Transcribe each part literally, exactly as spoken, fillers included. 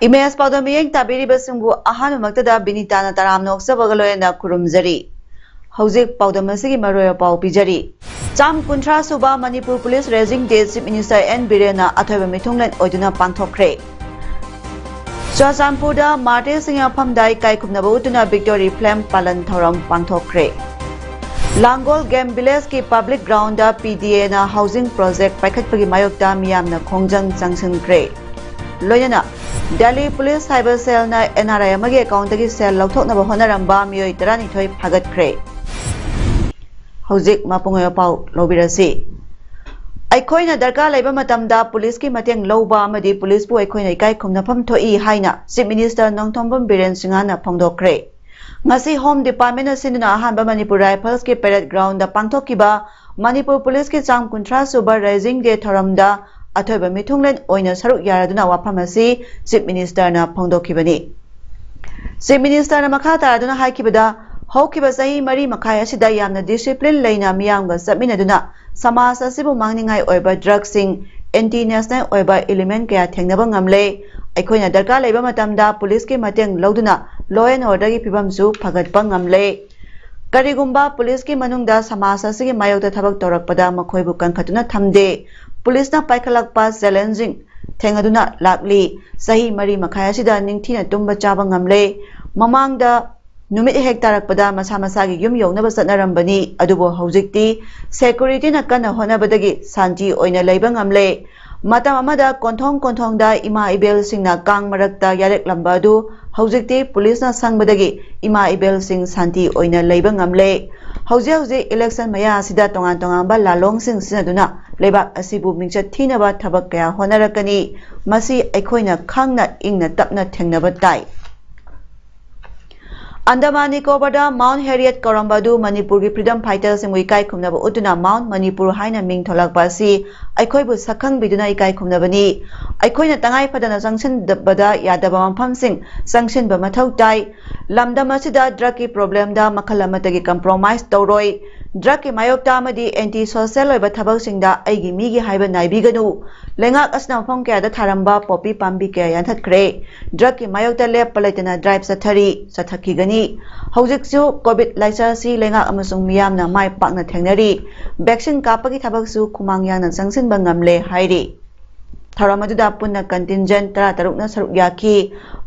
Image ꯄꯥꯎꯗꯝ ꯃꯤꯠꯌꯦꯡ ꯇꯥꯕꯤꯔꯤꯕꯁꯤꯡꯕꯨ ꯑꯍꯥꯟꯕꯃꯛꯇꯗ ꯕꯤꯅꯤꯇꯥꯅ ꯇꯔꯥꯝꯅ ꯑꯣꯛꯆꯕꯒ ꯂꯣꯏꯅꯅ ꯈꯨꯔꯨꯝꯖꯔꯤ꯫ ꯍꯧꯖꯤꯛ ꯄꯥꯎꯗꯝ ꯑꯁꯤꯒꯤ ꯃꯔꯨꯑꯣꯏꯕ ꯄꯥꯎ ꯄꯤꯖꯔꯤ꯫ ꯆꯥꯝ ꯀꯨꯟꯊ꯭ꯔꯥ ꯁꯨꯕ Manipur police raising day chief minister N ꯕꯤꯔꯦꯟꯅ ꯑꯊꯣꯏꯕ ꯃꯤꯊꯨꯡꯂꯦꯟ ꯑꯣꯏꯗꯨꯅ ꯄꯥꯡꯊꯣꯛꯈ꯭ꯔꯦ꯫ ꯆꯨꯔꯆꯥꯟꯄꯨꯔꯗ ꯃꯥꯔꯇꯤꯔꯁꯤꯡꯒꯤ ꯃꯐꯝꯗ ꯏꯀꯥꯏ ꯈꯨꯝꯅꯕ ꯎꯠꯇꯨꯅ ꯚꯤꯛꯇꯣꯔꯤ ꯐ꯭ꯂꯦꯝ ꯄꯥꯂꯟ ꯊꯧꯔꯝ ꯄꯥꯡꯊꯣꯛꯈ꯭ꯔꯦ꯫ ꯂꯥꯡꯒꯣꯜ ꯒꯦꯝ ꯚꯤꯂꯦꯖꯀꯤ ꯄꯕ꯭ꯂꯤꯛ ꯒ꯭ꯔꯥꯎꯟꯗ ꯄꯤ ꯗꯤ ꯑꯦꯅ ꯍꯥꯎꯁꯤꯡ ꯄ꯭ꯔꯣꯖꯦꯛ ꯄꯥꯏꯈꯠꯄꯒꯤ ꯃꯥꯌꯣꯛꯇ ꯃꯤꯌꯥꯝꯅ ꯈꯣꯡꯖꯪ ꯆꯪꯁꯤꯟꯈ꯭ꯔꯦ꯫ ꯂꯣꯏꯅꯅ ꯗꯦꯜꯂꯤ ꯄꯨꯂꯤꯁ ꯁꯥꯏꯕꯔ ꯁꯦꯜꯅ ꯑꯦꯟ ꯑꯥꯔ ꯑꯥꯏ ꯑꯃꯒꯤ ꯑꯦꯀꯥꯎꯟꯗꯒꯤ ꯁꯦꯜ ꯂꯧꯊꯣꯛꯅꯕ ꯍꯣꯠꯅꯔꯝꯕ ꯃꯤꯑꯣꯏ ꯇꯔꯥꯅꯤꯊꯣꯏ ꯐꯥꯒꯠꯈ꯭ꯔꯦ꯫ ꯍꯧꯖꯤꯛ ꯃꯄꯨꯡ ꯑꯣꯏꯕ ꯄꯥꯎ ꯂꯧꯕꯤꯔꯁꯤ꯫ ꯑꯩꯈꯣꯏꯅ ꯗꯔꯀꯥꯔ ꯂꯩꯕ ꯃꯇꯝꯗ ꯄꯨꯂꯤꯁꯀꯤ ꯃꯇꯦꯡ ꯂꯧꯕ ꯑꯃꯗꯤ ꯄꯨꯂꯤꯁꯄꯨ ꯑꯩꯈꯣꯏꯅ ꯏꯀꯥꯏ ꯈꯨꯝꯅꯐꯝ ꯊꯣꯛꯏ ꯍꯥꯏꯅ ꯆꯤꯐ ꯃꯤꯅꯤꯁꯇꯔ ꯅꯣꯡꯊꯣꯝꯕꯝ ꯕꯤꯔꯦꯟ ꯁꯤꯡꯍꯅ ꯐꯣꯡꯗꯣꯛꯈ꯭ꯔꯦ꯫ ꯉꯁꯤ ꯍꯣꯝ ꯗꯤꯄꯥꯔꯠꯃꯦꯟꯅ ꯁꯤꯟꯗꯨꯅ ꯑꯍꯥꯟꯕ ꯃꯅꯤꯄꯨꯔ ꯔꯥꯏꯐꯜꯁꯀꯤ ꯄꯦꯔꯦꯗ ꯒ꯭ꯔꯥꯎꯟꯗ ꯄꯥꯡꯊꯣꯛꯈꯤꯕ ꯃꯅꯤꯄꯨꯔ ꯄꯨꯂꯤꯁꯀꯤ ꯆꯥꯝ ꯀꯨꯟꯊ꯭ꯔꯥ ꯁꯨꯕ ꯔꯥꯏꯖꯤꯡ ꯗꯦ ꯊꯧꯔꯝꯗ ꯑꯊꯣꯏꯕ ꯃꯤꯊꯨꯡꯂꯦꯟ ꯑꯣꯏꯅ ꯁꯔꯨꯛ ꯌꯥꯔꯗꯨꯅ ꯋꯥꯐꯝ ꯑꯁꯤ ꯆꯤꯐ ꯃꯤꯅꯤꯁꯇꯔꯅ ꯐꯣꯡꯗꯣꯛꯈꯤꯕꯅꯤ꯫ ꯆꯤꯐ ꯃꯤꯅꯤꯁꯇꯔꯅ ꯃꯈꯥ ꯇꯥꯔꯗꯨꯅ ꯍꯥꯏꯈꯤꯕꯗ, ꯍꯧꯈꯤꯕ ꯆꯍꯤ ꯃꯔꯤ ꯃꯈꯥꯏ ꯑꯁꯤꯗ ꯌꯥꯝꯅ ꯗꯤꯁꯤꯄ꯭ꯂꯤꯟ ꯂꯩꯅ ꯃꯤꯌꯥꯝꯒ ꯆꯠꯃꯤꯟꯅꯗꯨꯅ ꯁꯃꯥꯖ ꯑꯁꯤꯕꯨ ꯃꯥꯡꯅꯤꯡꯉꯥꯏ ꯑꯣꯏꯕ ꯗ꯭ꯔꯒꯁꯤꯡ, ꯑꯦꯟꯇꯤ ꯅꯦꯁꯅꯦꯜ ꯑꯣꯏꯕ ꯏꯂꯤꯃꯦꯟ ꯀꯌꯥ ꯊꯦꯡꯅꯕ ꯉꯝꯂꯦ꯫ ꯑꯩꯈꯣꯏꯅ ꯗꯔꯀꯥꯔ ꯂꯩꯕ ꯃꯇꯝꯗ ꯄꯨꯂꯤꯁꯀꯤ ꯃꯇꯦꯡ ꯂꯧꯗꯨꯅ ꯂꯣ ꯑꯦꯟ ꯑꯣꯔꯗꯔꯒꯤ ꯐꯤꯕꯝꯁꯨ ꯐꯒꯠꯄ ꯉꯝꯂꯦ꯫ ꯀꯔꯤꯒꯨꯝꯕ ꯄꯨꯂꯤꯁꯀꯤ ꯃꯅꯨꯡꯗ ꯁꯃꯥꯖ ꯑꯁꯤꯒꯤ ꯃꯥꯌꯣꯛꯇ ꯊꯕꯛ ꯇꯧꯔꯛꯄꯗ ꯃꯈꯣꯏꯕꯨ ꯀꯟꯈꯠꯇꯨꯅ ꯊꯝꯗꯦ꯫ ꯄꯨꯂꯤꯁꯅ ꯄꯥꯏꯈꯠꯂꯛꯄ ꯆꯦꯂꯦꯟꯖꯁꯤꯡ ꯊꯦꯡꯅꯗꯨꯅ ꯂꯥꯛꯂꯤ꯫ ꯆꯍꯤ ꯃꯔꯤ ꯃꯈꯥꯏ ꯑꯁꯤꯗ ꯅꯤꯡꯊꯤꯅ ꯇꯨꯝꯕ ꯆꯥꯕ ꯉꯝꯂꯦ꯫ ꯃꯃꯥꯡꯗ ꯅꯨꯃꯤꯠ ꯍꯦꯛ ꯇꯥꯔꯛꯄꯗ ꯃꯁꯥ ꯃꯁꯥꯒꯤ ꯌꯨꯝ ꯌꯧꯅꯕ ꯆꯠꯅꯔꯝꯕꯅꯤ, ꯑꯗꯨꯕꯨ ꯍꯧꯖꯤꯛꯇꯤ ꯁꯦꯀꯨꯔꯤꯇꯤꯅ ꯀꯟꯅ ꯍꯣꯠꯅꯕꯗꯒꯤ ꯁꯥꯟꯇꯤ ꯑꯣꯏꯅ ꯂꯩꯕ ꯉꯝꯂꯦ꯫ ꯃꯇꯝ ꯑꯃꯗ ꯀꯣꯟꯊꯣꯡ ꯀꯣꯟꯊꯣꯡꯗ ꯏꯃꯥ ꯏꯕꯦꯜꯁꯤꯡꯅ ꯀꯥꯡ ꯃꯔꯛꯇ ꯌꯥꯔꯦꯛꯂꯝꯕ ꯑꯗꯨ ꯍꯧꯖꯤꯛꯇꯤ ꯄꯨꯂꯤꯁꯅ ꯁꯪꯕꯗꯒꯤ ꯏꯃꯥ ꯏꯕꯦꯜꯁꯤꯡ ꯁꯥꯟꯇꯤ ꯑꯣꯏꯅ ꯂꯩꯕ ꯉꯝꯂꯦ꯫ ꯍꯧꯖꯤꯛ ꯍꯧꯖꯤꯛ ꯏꯂꯦꯛꯁꯟ ꯃꯌꯥ ꯑꯁꯤꯗ ꯇꯣꯉꯥꯟ ꯇꯣꯉꯥꯟꯕ ꯂꯥꯂꯣꯡꯁꯤꯡ ꯁꯤꯖꯤꯟꯅꯗꯨꯅ ꯂꯩꯕꯥꯛ ꯑꯁꯤꯕꯨ ꯃꯤꯡꯆꯠ ꯊꯤꯅꯕ ꯊꯕꯛ ꯀꯌꯥ ꯍꯣꯠꯅꯔꯛꯀꯅꯤ꯫ ꯃꯁꯤ ꯑꯩꯈꯣꯏꯅ ꯈꯪꯅ ꯏꯪꯅ ꯇꯞꯅ ꯊꯦꯡꯅꯕ ꯇꯥꯏ꯫ ꯑꯟꯗꯃꯥꯟ ꯅꯤꯀꯣꯕꯔꯗ ꯃꯥꯎꯟꯠ ꯍꯦꯔꯤꯌꯦꯠ ꯀꯧꯔꯝꯕ ꯑꯗꯨ ꯃꯅꯤꯄꯨꯔꯒꯤ ꯐ꯭ꯔꯤꯗꯝ ꯐꯥꯏꯇꯔꯁꯤꯡꯕꯨ ꯏꯀꯥꯏ ꯈꯨꯝꯅꯕ ꯎꯠꯇꯨꯅ ꯃꯥꯎꯟꯠ ꯃꯅꯤꯄꯨꯔ ꯍꯥꯏꯅ ꯃꯤꯡ ꯊꯣꯜꯂꯛꯄ ꯑꯁꯤ ꯑꯩꯈꯣꯏꯕꯨ ꯁꯛꯈꯪꯕꯤꯗꯨꯅ ꯏꯀꯥꯏ ꯈꯨꯝꯅꯕꯅꯤ꯫ ꯑꯩꯈꯣꯏꯅ ꯇꯉꯥꯏ ꯐꯗꯅ ꯆꯪꯁꯤꯟꯕꯗ ꯌꯥꯗꯕ ꯃꯐꯝꯁꯤꯡ ꯆꯪꯁꯤꯟꯕ ꯃꯊꯧ ꯇꯥꯏ꯫ ꯂꯝꯗꯝ ꯑꯁꯤꯗ ꯗ꯭ꯔꯒꯀꯤ ꯄ꯭ꯔꯣꯕ꯭ꯂꯦꯝꯗ ꯃꯈꯜ ꯑꯃꯠꯇꯒꯤ ꯀꯝꯄ꯭ꯔꯣꯃꯥꯏꯁ ꯇꯧꯔꯣꯏ꯫ ꯗ꯭ꯔꯒꯀꯤ ꯃꯥꯌꯣꯛꯇ ꯑꯃꯗꯤ ꯑꯦꯟꯇꯤ ꯁꯣꯁꯦꯜ ꯑꯣꯏꯕ ꯊꯕꯛꯁꯤꯡꯗ ꯑꯩꯒꯤ ꯃꯤꯒꯤ ꯍꯥꯏꯕ ꯅꯥꯏꯕꯤꯒꯅꯨ꯫ ꯂꯩꯉꯥꯛ ꯑꯁꯤꯅ ꯃꯐꯝ ꯀꯌꯥꯗ ꯊꯥꯔꯝꯕ ꯄꯣꯄꯤ ꯄꯥꯝꯕꯤ ꯀꯌꯥ ꯌꯥꯟꯊꯠꯈ꯭ꯔꯦ꯫ ꯗ꯭ꯔꯒꯀꯤ ꯃꯥꯌꯣꯛꯇ ꯂꯦꯞꯄ ꯂꯩꯇꯅ ꯗ꯭ꯔꯥꯏꯚ ꯆꯠꯊꯔꯤ, ꯆꯠꯊꯈꯤꯒꯅꯤ꯫ ꯍꯧꯖꯤꯛꯁꯨ ꯀꯣꯚꯤꯗ ꯂꯥꯏꯆꯠ ꯑꯁꯤ ꯂꯩꯉꯥꯛ ꯑꯃꯁꯨꯡ ꯃꯤꯌꯥꯝꯅ ꯃꯥꯏ ꯄꯥꯛꯅ ꯊꯦꯡꯅꯔꯤ꯫ ꯚꯦꯛꯁꯤꯟ ꯀꯥꯞꯄꯒꯤ ꯊꯕꯛꯁꯨ ꯈꯨꯃꯥꯡ ꯌꯥꯡꯅ ꯆꯪꯁꯤꯟꯕ ꯉꯝꯂꯦ ꯍꯥꯏꯔꯤ꯫ ꯊꯧꯔꯝ ꯑꯗꯨꯗ ꯄꯨꯟꯅ ꯀꯟꯇꯤꯟꯖꯦꯟ ꯇꯔꯥꯇꯔꯨꯛꯅ ꯁꯔꯨꯛ ꯌꯥꯈꯤ꯫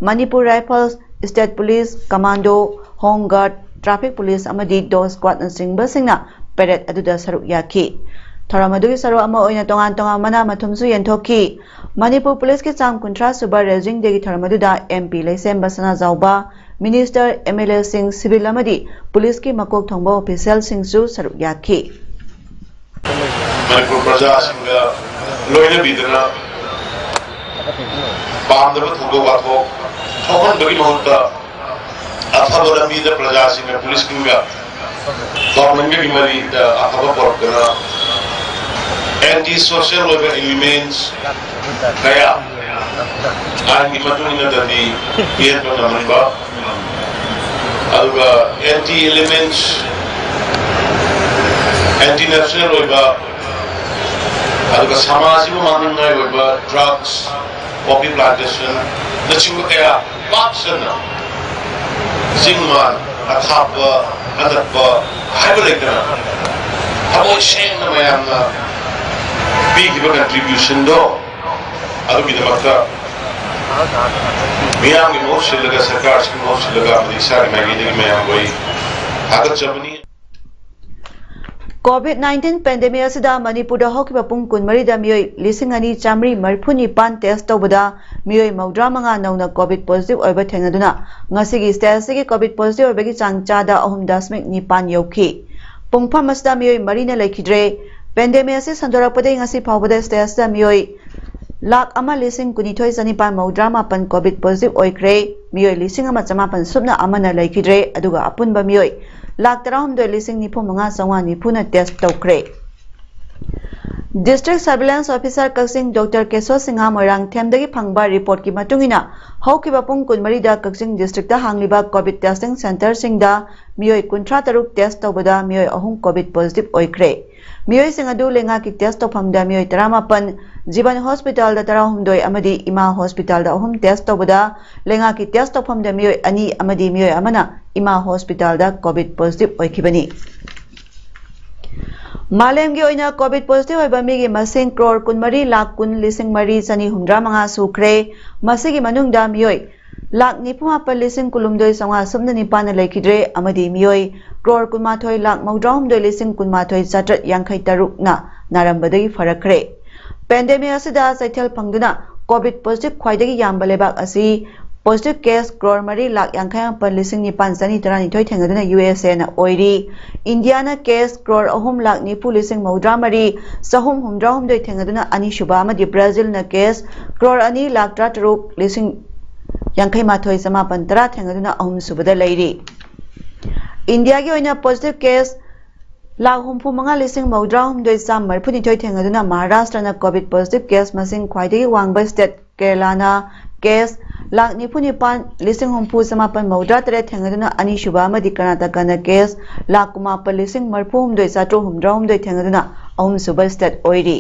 Manipur rifles, state police, commando, home guard, traffic police ꯑꯃꯗꯤ ꯗꯣꯒ ꯁ꯭ꯀ꯭ꯋꯥꯗꯅꯆꯤꯡꯕꯁꯤꯡꯅ ꯄꯦꯔꯦꯗ ꯑꯗꯨꯗ ꯁꯔꯨꯛ ꯌꯥꯈꯤ꯫ ꯊꯧꯔꯝ ꯑꯗꯨꯒꯤ ꯁꯔꯨꯛ ꯑꯃ ꯑꯣꯏꯅ ꯇꯣꯉꯥꯟ ꯇꯣꯉꯥꯟꯕ ꯃꯅꯥ ꯃꯊꯨꯝꯁꯨ ꯌꯦꯟꯊꯣꯛꯈꯤ꯫ ꯃꯅꯤꯄꯨꯔ ꯄꯨꯂꯤꯁꯀꯤ ꯆꯥꯝ ꯀꯨꯟꯊ꯭ꯔꯥ ꯁꯨꯕ ꯔꯦꯖꯤꯡ ꯗꯦꯒꯤ ꯊꯧꯔꯝ ꯑꯗꯨꯗ M P Leishemba Sanajaoba, minister, M L ꯑꯦꯁꯤꯡ, ꯁꯤꯚꯤꯜ ꯑꯃꯗꯤ ꯄꯨꯂꯤꯁꯀꯤ ꯃꯀꯣꯛ ꯊꯣꯡꯕ ꯑꯣꯐꯤꯁꯤꯌꯦꯜꯁꯤꯡꯁꯨ ꯁꯔꯨꯛ ꯌꯥꯈꯤ꯫ ꯃꯅꯤꯄꯨꯔ ꯄ꯭ꯔꯖꯥꯁꯤꯡꯒ ꯂꯣꯏꯅꯕꯤꯗꯨꯅ ꯄꯥꯝꯗꯕ ꯊꯧꯗꯣꯛ ꯋꯥꯊꯣꯛ ꯊꯣꯛꯍꯟꯕꯒꯤ ꯃꯍꯨꯠꯇ ꯑꯐꯕ ꯂꯝꯕꯤꯗ ꯄ꯭ꯔꯖꯥꯁꯤꯡꯅ ꯄꯨꯂꯤꯁꯁꯤꯡꯒ ꯒꯚꯔꯟꯃꯦꯟꯠꯀꯤ ꯃꯔꯤꯗ ꯑꯐꯕ ꯄꯨꯔꯛꯇꯨꯅ ꯑꯦꯟꯇꯤ ꯁꯣꯁꯤꯌꯦꯜ ꯑꯣꯏꯕ ꯏꯂꯤꯃꯦꯟꯠꯁ ꯀꯌꯥ ꯑꯥꯏꯟꯒꯤ ꯃꯇꯨꯡ ꯏꯟꯅ ꯗꯟꯗꯤ ꯄꯤꯍꯟꯕ ꯉꯝꯍꯟꯕ, ꯑꯗꯨꯒ ꯑꯦꯟꯇꯤ ꯏꯂꯤꯃꯦꯟꯠꯁ, ꯑꯦꯟꯇꯤ ꯅꯦꯆꯔꯦꯜ ꯑꯣꯏꯕ, ꯑꯗꯨꯒ ꯁꯃꯥꯖꯁꯤꯕꯨ ꯃꯥꯡꯅꯤꯡꯉꯥꯏ ꯑꯣꯏꯕ ꯗ꯭ꯔꯒꯁ, ꯄꯣꯄꯤ ꯄ꯭ꯂꯥꯟꯇꯦꯁꯟꯅꯆꯤꯡꯕ ꯀꯌꯥ ꯄꯥꯛ ꯁꯟꯅ ꯆꯤꯡ ꯃꯥꯟ, ꯑꯊꯥꯞꯄ, ꯑꯅꯛꯄ ꯍꯥꯏꯕ ꯂꯩꯇꯅ ꯊꯃꯣꯏ ꯁꯦꯡꯅ ꯃꯌꯥꯝꯅ ꯄꯤꯈꯤꯕ ꯀꯟꯇ꯭ꯔꯤꯕ꯭ꯌꯨꯁꯟꯗꯣ ꯑꯗꯨꯒꯤꯗꯃꯛꯇ ꯃꯤꯌꯥꯝꯒꯤ ꯃꯍꯨꯠ ꯁꯤꯜꯂꯒ, ꯁꯔꯀꯥꯔꯁꯤꯒꯤ ꯃꯍꯨꯠ ꯁꯤꯜꯂꯒ ꯑꯃꯗꯤ ꯏꯁꯥꯒꯤ ꯃꯥꯏꯀꯩꯗꯒꯤ ꯃꯌꯥꯝꯕꯨ ꯑꯩ ꯊꯥꯒꯠꯆꯕꯅꯤ꯫ ꯀꯣꯚꯤꯗ ꯅꯥꯏꯟꯇꯤꯟ ꯄꯦꯟꯗꯦꯃꯤꯛ ꯑꯁꯤꯗ ꯃꯅꯤꯄꯨꯔꯗ ꯍꯧꯈꯤꯕ ꯄꯨꯡ ꯀꯨꯟꯃꯔꯤꯗ ꯃꯤꯑꯣꯏ ꯂꯤꯁꯤꯡ ꯑꯅꯤ ꯆꯥꯃꯔꯤ ꯃꯔꯤꯐꯨ ꯅꯤꯄꯥꯟ ꯇꯦꯁ ꯇꯧꯕꯗ ꯃꯤꯑꯣꯏ ꯃꯧꯗ꯭ꯔꯥ ꯃꯉꯥ ꯅꯧꯅ ꯀꯣꯚꯤꯗ ꯄꯣꯖꯤꯇꯤꯚ ꯑꯣꯏꯕ ꯊꯦꯡꯅꯗꯨꯅ ꯉꯁꯤꯒꯤ ꯁ꯭ꯇꯦꯠ ꯑꯁꯤꯒꯤ ꯀꯣꯚꯤꯗ ꯄꯣꯖꯤꯇꯤꯚ ꯑꯣꯏꯕꯒꯤ ꯆꯥꯡ ꯆꯥꯗ ꯑꯍꯨꯝ ꯗꯁꯃꯤꯛ ꯅꯤꯄꯥꯟ ꯌꯧꯈꯤ꯫ ꯄꯨꯡꯐꯝ ꯑꯁꯤꯗ ꯃꯤꯑꯣꯏ ꯃꯔꯤꯅ ꯂꯩꯈꯤꯗ꯭ꯔꯦ꯫ ꯄꯦꯟꯗꯦꯃꯤꯛ ꯑꯁꯤ ꯁꯟꯗꯣꯔꯛꯄꯗꯒꯤ ꯉꯁꯤ ꯐꯥꯎꯕꯗ ꯁ꯭ꯇꯦꯠ ꯑꯁꯤꯗ ꯃꯤꯑꯣꯏ ꯂꯥꯈ ꯑꯃ ꯂꯤꯁꯤꯡ ꯀꯨꯟꯅꯤꯊꯣꯏ ꯆꯅꯤꯄꯥꯟ ꯃꯧꯗ꯭ꯔꯥ ꯃꯥꯄꯟ ꯀꯣꯚꯤꯗ ꯄꯣꯖꯤꯇꯤꯚ ꯑꯣꯏꯈ꯭ꯔꯦ꯫ ꯃꯤꯑꯣꯏ ꯂꯤꯁꯤꯡ ꯑꯃ ꯆꯃꯥꯄꯟ ꯁꯨꯞꯅ ꯑꯃꯅ ꯂꯩꯈꯤꯗ꯭ꯔꯦ, ꯑꯗꯨꯒ ꯑꯄꯨꯟꯕ ꯃꯤꯑꯣꯏ ꯂꯥꯈ ꯇꯔꯥꯍꯨꯝꯗꯣꯏ ꯂꯤꯁꯤꯡ ꯅꯤꯐꯨ ꯃꯉꯥ ꯆꯥꯝꯃꯉꯥ ꯅꯤꯐꯨꯅ ꯇꯦꯁ ꯇꯧꯈ꯭ꯔꯦ꯫ ꯗꯤꯁꯇ꯭ꯔꯤꯛ ꯁꯔꯚꯤꯂꯦꯟꯁ ꯑꯣꯐꯤꯁꯥꯔ ꯀꯛꯆꯤꯡ ꯗꯣꯛꯇꯔ ꯀꯦꯁꯣ ꯁꯤꯡꯍ ꯃꯣꯏꯔꯥꯡꯊꯦꯝꯗꯒꯤ ꯐꯪꯕ ꯔꯤꯄꯣꯔꯠꯀꯤ ꯃꯇꯨꯡ ꯏꯟꯅ, ꯍꯧꯈꯤꯕ ꯄꯨꯡ ꯀꯨꯟꯃꯔꯤꯗ ꯀꯛꯆꯤꯡ ꯗꯤꯁꯇ꯭ꯔꯤꯛꯇ ꯍꯥꯡꯂꯤꯕ ꯀꯣꯚꯤꯗ ꯇꯦꯁꯇꯤꯡ ꯁꯦꯟꯇꯔꯁꯤꯡꯗ ꯃꯤꯑꯣꯏ ꯀꯨꯟꯊ꯭ꯔꯥ ꯇꯔꯨꯛ ꯇꯦꯁ ꯇꯧꯕꯗ ꯃꯤꯑꯣꯏ ꯑꯍꯨꯝ ꯀꯣꯚꯤꯗ ꯄꯣꯖꯤꯇꯤꯚ ꯑꯣꯏꯈ꯭ꯔꯦ꯫ ꯃꯤꯑꯣꯏꯁꯤꯡ ꯑꯗꯨ ꯂꯩꯉꯥꯛꯀꯤ ꯇꯦꯁ ꯇꯧꯐꯝꯗ ꯃꯤꯑꯣꯏ ꯇꯔꯥꯃꯥꯄꯟ, ꯖꯤꯕꯟ ꯍꯣꯁꯄꯤꯇꯥꯜꯗ ꯇꯔꯥꯍꯨꯝꯗꯣꯏ ꯑꯃꯗꯤ ꯏꯃꯥ ꯍꯣꯁꯄꯤꯇꯥꯜꯗ ꯑꯍꯨꯝ ꯇꯦꯁ ꯇꯧꯕꯗ, ꯂꯩꯉꯥꯛꯀꯤ ꯇꯦꯁ ꯇꯧꯐꯝꯗ ꯃꯤꯑꯣꯏ ꯑꯅꯤ ꯑꯃꯗꯤ ꯃꯤꯑꯣꯏ ꯑꯃꯅ ꯏꯃꯥ ꯍꯣꯁꯄꯤꯇꯥꯜꯗ ꯀꯣꯚꯤꯗ ꯄꯣꯖꯤꯇꯤꯚ ꯑꯣꯏꯈꯤꯕꯅꯤ꯫ ꯃꯥꯂꯦꯝꯒꯤ ꯑꯣꯏꯅ ꯀꯣꯚꯤꯗ ꯄꯣꯖꯤꯇꯤꯚ ꯑꯣꯏꯕ ꯃꯤꯒꯤ ꯃꯁꯤꯡ ꯀ꯭ꯔꯣꯔ ꯀꯨꯟꯃꯔꯤ ꯂꯥꯈ ꯀꯨꯟ ꯂꯤꯁꯤꯡ ꯃꯔꯤ ꯆꯅꯤ ꯍꯨꯝꯗ꯭ꯔꯥ ꯃꯉꯥ ꯁꯨꯈ꯭ꯔꯦ꯫ ꯃꯁꯤꯒꯤ ꯃꯅꯨꯡꯗ ꯃꯤꯑꯣꯏ ꯂꯥꯈ ꯅꯤꯐꯨ ꯃꯥꯄꯟ ꯂꯤꯁꯤꯡ ꯀꯨꯟꯍꯨꯝꯗꯣꯏ ꯆꯥꯝꯃꯉꯥ ꯁꯨꯞꯅ ꯅꯤꯄꯥꯟꯅ ꯂꯩꯈꯤꯗ꯭ꯔꯦ ꯑꯃꯗꯤ ꯃꯤꯑꯣꯏ ꯀ꯭ꯔꯣꯔ ꯀꯨꯟꯃꯥꯊꯣꯏ ꯂꯥꯈ ꯃꯧꯗ꯭ꯔꯥꯍꯨꯝꯗꯣꯏ ꯂꯤꯁꯤꯡ ꯀꯨꯟꯃꯥꯊꯣꯏ ꯆꯥꯇ꯭ꯔꯦꯠ ꯌꯥꯡꯈꯩ ꯇꯔꯨꯛꯅ ꯅꯥꯔꯝꯕꯗꯒꯤ ꯐꯔꯛꯈ꯭ꯔꯦ꯫ ꯄꯦꯟꯗꯦꯃꯤꯛ ꯑꯁꯤꯗ ꯆꯩꯊꯦꯜ ꯐꯪꯗꯨꯅ ꯀꯣꯚꯤꯗ ꯄꯣꯖꯤꯇꯤꯚ ꯈ꯭ꯋꯥꯏꯗꯒꯤ ꯌꯥꯝꯕ ꯂꯩꯕꯥꯛ ꯑꯁꯤ ꯄꯣꯖꯤꯇꯤꯚ ꯀꯦꯁ ꯀ꯭ꯔꯣꯔ ꯃꯔꯤ ꯂꯥꯈ ꯌꯥꯡꯈꯩ ꯃꯥꯄꯟ ꯂꯤꯁꯤꯡ ꯅꯤꯄꯥꯟ ꯆꯅꯤ ꯇꯔꯥꯅꯤꯊꯣꯏ ꯊꯦꯡꯅꯗꯨꯅ ꯌꯨ ꯑꯦꯁ ꯑꯦꯅ ꯑꯣꯏꯔꯤ꯫ ꯏꯟꯗꯤꯌꯥꯅ ꯀꯦꯁ ꯀ꯭ꯔꯣꯔ ꯑꯍꯨꯝ ꯂꯥꯈ ꯅꯤꯐꯨ ꯂꯤꯁꯤꯡ ꯃꯧꯗ꯭ꯔꯥ ꯃꯔꯤ ꯆꯍꯨꯝ ꯍꯨꯝꯗ꯭ꯔꯥ ꯍꯨꯝꯗꯣꯏ ꯊꯦꯡꯅꯗꯨꯅ ꯑꯅꯤꯁꯨꯕ ꯑꯃꯗꯤ ꯕ꯭ꯔꯥꯖꯤꯜꯅ ꯀꯦꯁ ꯀ꯭ꯔꯣꯔ ꯑꯅꯤ ꯂꯥꯈ ꯇꯔꯥꯇꯔꯨꯛ ꯂꯤꯁꯤꯡ ꯌꯥꯡꯈꯩ ꯃꯥꯊꯣꯏ ꯆꯃꯥꯄꯟ ꯇꯔꯥ ꯊꯦꯡꯅꯗꯨꯅ ꯑꯍꯨꯝꯁꯨꯕꯗ ꯂꯩꯔꯤ꯫ ꯏꯟꯗꯤꯌꯥꯒꯤ ꯑꯣꯏꯅ ꯄꯣꯖꯤꯇꯤꯚ ꯀꯦꯁ ꯂꯥꯈ ꯍꯨꯝꯐꯨ ꯃꯉꯥ ꯂꯤꯁꯤꯡ ꯃꯧꯗ꯭ꯔꯥ ꯍꯨꯝꯗꯣꯏ ꯆꯥꯝꯃ ꯃꯔꯤꯐꯨ ꯅꯤꯊꯣꯏ ꯊꯦꯡꯅꯗꯨꯅ ꯃꯍꯥꯔꯥꯁꯇ꯭ꯔꯅ ꯀꯣꯚꯤꯗ ꯄꯣꯖꯤꯇꯤꯚ ꯀꯦꯁ ꯃꯁꯤꯡ ꯈ꯭ꯋꯥꯏꯗꯒꯤ ꯋꯥꯡꯕ ꯁ꯭ꯇꯦꯠ, ꯀꯦꯔꯂꯥꯅ ꯀꯦꯁ ꯂꯥꯈ ꯅꯤꯐꯨ ꯅꯤꯄꯥꯟ ꯂꯤꯁꯤꯡ ꯍꯨꯝꯐꯨ ꯆꯃꯥꯄꯟ ꯃꯧꯗ꯭ꯔꯥ ꯇꯔꯦꯠ ꯊꯦꯡꯅꯗꯨꯅ ꯑꯅꯤꯁꯨꯕ ꯑꯃꯗꯤ ꯀꯔꯅꯥꯇꯀꯥꯅ ꯀꯦꯁ ꯂꯥꯈ ꯀꯨꯟꯃꯥꯄꯟ ꯂꯤꯁꯤꯡ ꯃꯔꯤꯐꯨ ꯍꯨꯝꯗꯣꯏ ꯆꯥꯇ꯭ꯔꯨꯛ ꯍꯨꯝꯗ꯭ꯔꯥ ꯍꯨꯝꯗꯣꯏ ꯊꯦꯡꯅꯗꯨꯅ ꯑꯍꯨꯝꯁꯨꯕ ꯁ꯭ꯇꯦꯠ ꯑꯣꯏꯔꯤ꯫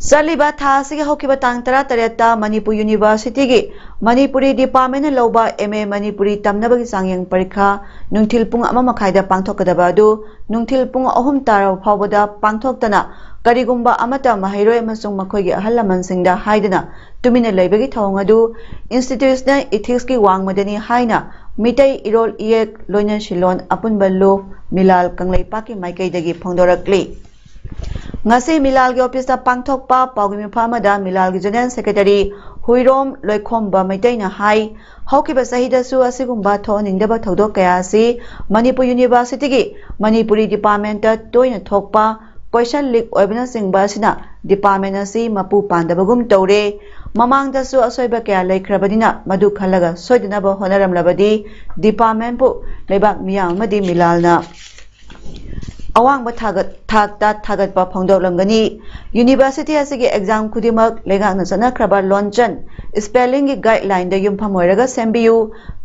ꯆꯠꯂꯤꯕ ꯊꯥ ꯑꯁꯤꯒꯤ ꯍꯧꯈꯤꯕ ꯇꯥꯡ ꯇꯔꯥꯇꯔꯦꯠꯇ ꯃꯅꯤꯄꯨꯔ ꯌꯨꯅꯤꯚꯔꯁꯤꯇꯤꯒꯤ ꯃꯅꯤꯄꯨꯔꯤ ꯗꯤꯄꯥꯔꯠꯃꯦꯟꯅ ꯂꯧꯕ ꯑꯦꯝ ꯑꯦ ꯃꯅꯤꯄꯨꯔꯤ ꯇꯝꯅꯕꯒꯤ ꯆꯥꯡꯌꯦꯡ ꯄꯔꯤꯈꯥ ꯅꯨꯡꯊꯤꯜ ꯄꯨꯡ ꯑꯃ ꯃꯈꯥꯏꯗ ꯄꯥꯡꯊꯣꯛꯀꯗꯕ ꯑꯗꯨ ꯅꯨꯡꯊꯤꯜ ꯄꯨꯡ ꯑꯍꯨꯝ ꯇꯥꯔꯕ ꯐꯥꯎꯕꯗ ꯄꯥꯡꯊꯣꯛꯇꯅ, ꯀꯔꯤꯒꯨꯝꯕ ꯑꯃꯠꯇ ꯃꯍꯩꯔꯣꯏ ꯑꯃꯁꯨꯡ ꯃꯈꯣꯏꯒꯤ ꯑꯍꯜ ꯂꯃꯟꯁꯤꯡꯗ ꯍꯥꯏꯗꯅ ꯇꯨꯃꯤꯟꯅ ꯂꯩꯕꯒꯤ ꯊꯧꯑꯣꯡ ꯑꯗꯨ ꯏꯟꯁꯇꯤꯇ꯭ꯌꯨꯁꯅꯦꯜ ꯏꯊꯤꯛꯁꯀꯤ ꯋꯥꯡꯃꯗꯅꯤ ꯍꯥꯏꯅ ꯃꯤꯇꯩ ꯏꯔꯣꯜ ꯏꯌꯦꯛ ꯂꯣꯏꯅꯁꯤꯜꯂꯣꯟ ꯑꯄꯨꯟꯕ ꯂꯨꯞ ꯃꯤꯂꯥꯜ ꯀꯪꯂꯩꯄꯥꯛꯀꯤ ꯃꯥꯏꯀꯩꯗꯒꯤ ꯐꯣꯡꯗꯣꯔꯛꯂꯤ꯫ ꯉꯁꯤ ꯃꯤꯂꯥꯜꯒꯤ ꯑꯣꯐꯤꯁꯇ ꯄꯥꯡꯊꯣꯛꯄ ꯄꯥꯎꯒꯤ ꯃꯤꯐꯝ ꯑꯃꯗ ꯃꯤꯂꯥꯜꯒꯤ ꯖꯦꯅꯔꯦꯜ ꯁꯦꯀ꯭ꯔꯦꯇꯔꯤ ꯍꯨꯏꯔꯣꯝ ꯂꯣꯏꯈꯣꯝꯕ ꯃꯩꯇꯩꯅ ꯍꯥꯏ, ꯍꯧꯈꯤꯕ ꯆꯍꯤꯗꯁꯨ ꯑꯁꯤꯒꯨꯝꯕ ꯊꯣꯛꯍꯟꯅꯤꯡꯗꯕ ꯊꯧꯗꯣꯛ ꯀꯌꯥ ꯑꯁꯤ ꯃꯅꯤꯄꯨꯔ ꯌꯨꯅꯤꯚꯔꯁꯤꯇꯤꯒꯤ ꯃꯅꯤꯄꯨꯔꯤ ꯗꯤꯄꯥꯔꯠꯃꯦꯟꯇ ꯇꯣꯏꯅ ꯊꯣꯛꯄ ꯀꯣꯏꯁꯟ ꯂꯤꯛ ꯑꯣꯏꯕꯅꯆꯤꯡꯕ ꯑꯁꯤꯅ ꯗꯤꯄꯥꯔꯠꯃꯦꯟ ꯑꯁꯤ ꯃꯄꯨ ꯄꯥꯟꯗꯕꯒꯨꯝ ꯇꯧꯔꯦ꯫ ꯃꯃꯥꯡꯗꯁꯨ ꯑꯁꯣꯏꯕ ꯀꯌꯥ ꯂꯩꯈ꯭ꯔꯕꯅꯤꯅ ꯃꯗꯨ ꯈꯜꯂꯒ ꯁꯣꯏꯗꯅꯕ ꯍꯣꯠꯅꯔꯝꯂꯕꯗꯤ ꯗꯤꯄꯥꯔꯠꯃꯦꯟꯕꯨ ꯂꯩꯕꯥꯛ ꯃꯤꯌꯥꯝ ꯑꯃꯗꯤ ꯃꯤꯂꯥꯜꯅ ꯑꯋꯥꯡꯕ ꯊꯥꯒꯠ-, ꯊꯥꯛꯇ ꯊꯥꯒꯠꯄ ꯐꯣꯡꯗꯣꯛꯂꯝꯒꯅꯤ꯫ ꯌꯨꯅꯤꯚꯔꯁꯤꯇꯤ ꯑꯁꯤꯒꯤ ꯑꯦꯛꯖꯥꯝ ꯈꯨꯗꯤꯡꯃꯛ ꯂꯩꯉꯥꯛꯅ ꯆꯠꯅꯈ꯭ꯔꯕ ꯂꯣꯟꯆꯟ, ꯁ꯭ꯄꯦꯂꯤꯡꯒꯤ ꯒꯥꯏꯗꯂꯥꯏꯟꯗ ꯌꯨꯝꯐꯝ ꯑꯣꯏꯔꯒ ꯁꯦꯝꯕꯤꯌꯨ꯫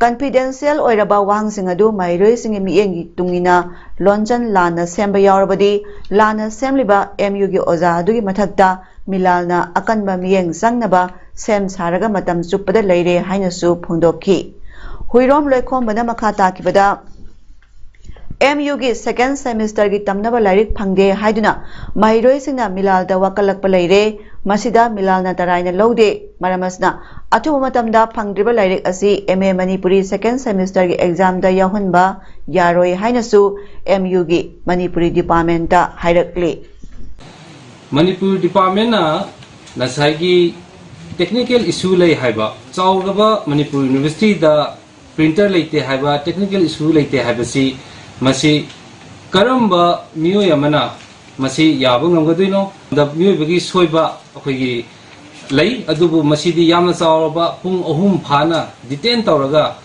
ꯀꯟꯐꯤꯗꯦꯟꯁꯤꯌꯦꯜ ꯑꯣꯏꯔꯕ ꯋꯥꯍꯪꯁꯤꯡ ꯑꯗꯨ ꯃꯍꯩꯔꯣꯏꯁꯤꯡꯒꯤ ꯃꯤꯠꯌꯦꯡꯒꯤ ꯇꯨꯡ ꯏꯟꯅ ꯂꯣꯟꯆꯟ ꯂꯥꯟꯅ ꯁꯦꯝꯕ ꯌꯥꯎꯔꯕꯗꯤ, ꯂꯥꯟꯅ ꯁꯦꯝꯂꯤꯕ ꯑꯦꯝ ꯌꯨꯒꯤ ꯑꯣꯖꯥ ꯑꯗꯨꯒꯤ ꯃꯊꯛꯇ ꯃꯤꯂꯥꯜꯅ ꯑꯀꯟꯕ ꯃꯤꯠꯌꯦꯡ ꯆꯪꯅꯕ ꯁꯦꯝ ꯁꯥꯔꯒ ꯃꯇꯝ ꯆꯨꯞꯄꯗ ꯂꯩꯔꯦ ꯍꯥꯏꯅꯁꯨ ꯐꯣꯡꯗꯣꯛꯈꯤ꯫ ꯍꯨꯏꯔꯣꯝ ꯂꯣꯏꯈꯣꯝꯕꯅ ꯃꯈꯥ ꯇꯥꯈꯤꯕꯗ, ꯑꯦꯝ ꯌꯨꯒꯤ ꯁꯦꯀꯦꯟ ꯁꯦꯃꯤꯁꯇꯔꯒꯤ ꯇꯝꯅꯕ ꯂꯥꯏꯔꯤꯛ ꯐꯪꯗꯦ ꯍꯥꯏꯗꯨꯅ ꯃꯍꯩꯔꯣꯏꯁꯤꯡꯅ ꯃꯤꯂꯥꯜꯗ ꯋꯥꯀꯠꯂꯛꯄ ꯂꯩꯔꯦ꯫ ꯃꯁꯤꯗ ꯃꯤꯂꯥꯜꯅ ꯇꯔꯥꯏꯅ ꯂꯧꯗꯦ꯫ ꯃꯔꯝ ꯑꯁꯤꯅ, ꯑꯊꯨꯕ ꯃꯇꯝꯗ ꯐꯪꯗ꯭ꯔꯤꯕ ꯂꯥꯏꯔꯤꯛ ꯑꯁꯤ ꯑꯦꯝ ꯑꯦ ꯃꯅꯤꯄꯨꯔꯤ ꯁꯦꯀꯦꯟ ꯁꯦꯃꯤꯁꯇꯔꯒꯤ ꯑꯦꯛꯖꯥꯝꯗ ꯌꯥꯎꯍꯟꯕ ꯌꯥꯔꯣꯏ ꯍꯥꯏꯅꯁꯨ ꯑꯦꯝ ꯌꯨꯒꯤ ꯃꯅꯤꯄꯨꯔꯤ ꯗꯤꯄꯥꯔꯠꯃꯦꯟꯇ ꯍꯥꯏꯔꯛꯂꯤ꯫ ꯃꯅꯤꯄꯨꯔ ꯗꯤꯄꯥꯔꯠꯃꯦꯟꯅ ꯉꯁꯥꯏꯒꯤ ꯇꯦꯛꯅꯤꯀꯦꯜ ꯏꯁꯨ ꯂꯩ ꯍꯥꯏꯕ, ꯆꯥꯎꯔꯕ ꯃꯅꯤꯄꯨꯔ ꯌꯨꯅꯤꯚꯔꯁꯤꯇꯤꯗ ꯄ꯭ꯔꯤꯟꯇꯔ ꯂꯩꯇꯦ ꯍꯥꯏꯕ ꯇꯦꯛꯅꯤꯀꯦꯜ ꯏꯁꯨ ꯂꯩꯇꯦ ꯍꯥꯏꯕꯁꯤ, ꯃꯁꯤ ꯀꯔꯝꯕ ꯃꯤꯑꯣꯏ ꯑꯃꯅ ꯃꯁꯤ ꯌꯥꯕ ꯉꯝꯒꯗꯣꯏꯅꯣ? ꯃꯤꯑꯣꯏꯕꯒꯤ ꯁꯣꯏꯕ ꯑꯩꯈꯣꯏꯒꯤ ꯂꯩ, ꯑꯗꯨꯕꯨ ꯃꯁꯤꯗꯤ ꯌꯥꯝꯅ ꯆꯥꯎꯔꯕ ꯄꯨꯡ ꯑꯍꯨꯝ ꯐꯥꯅ ꯗꯤꯇꯦꯟ ꯇꯧꯔꯒ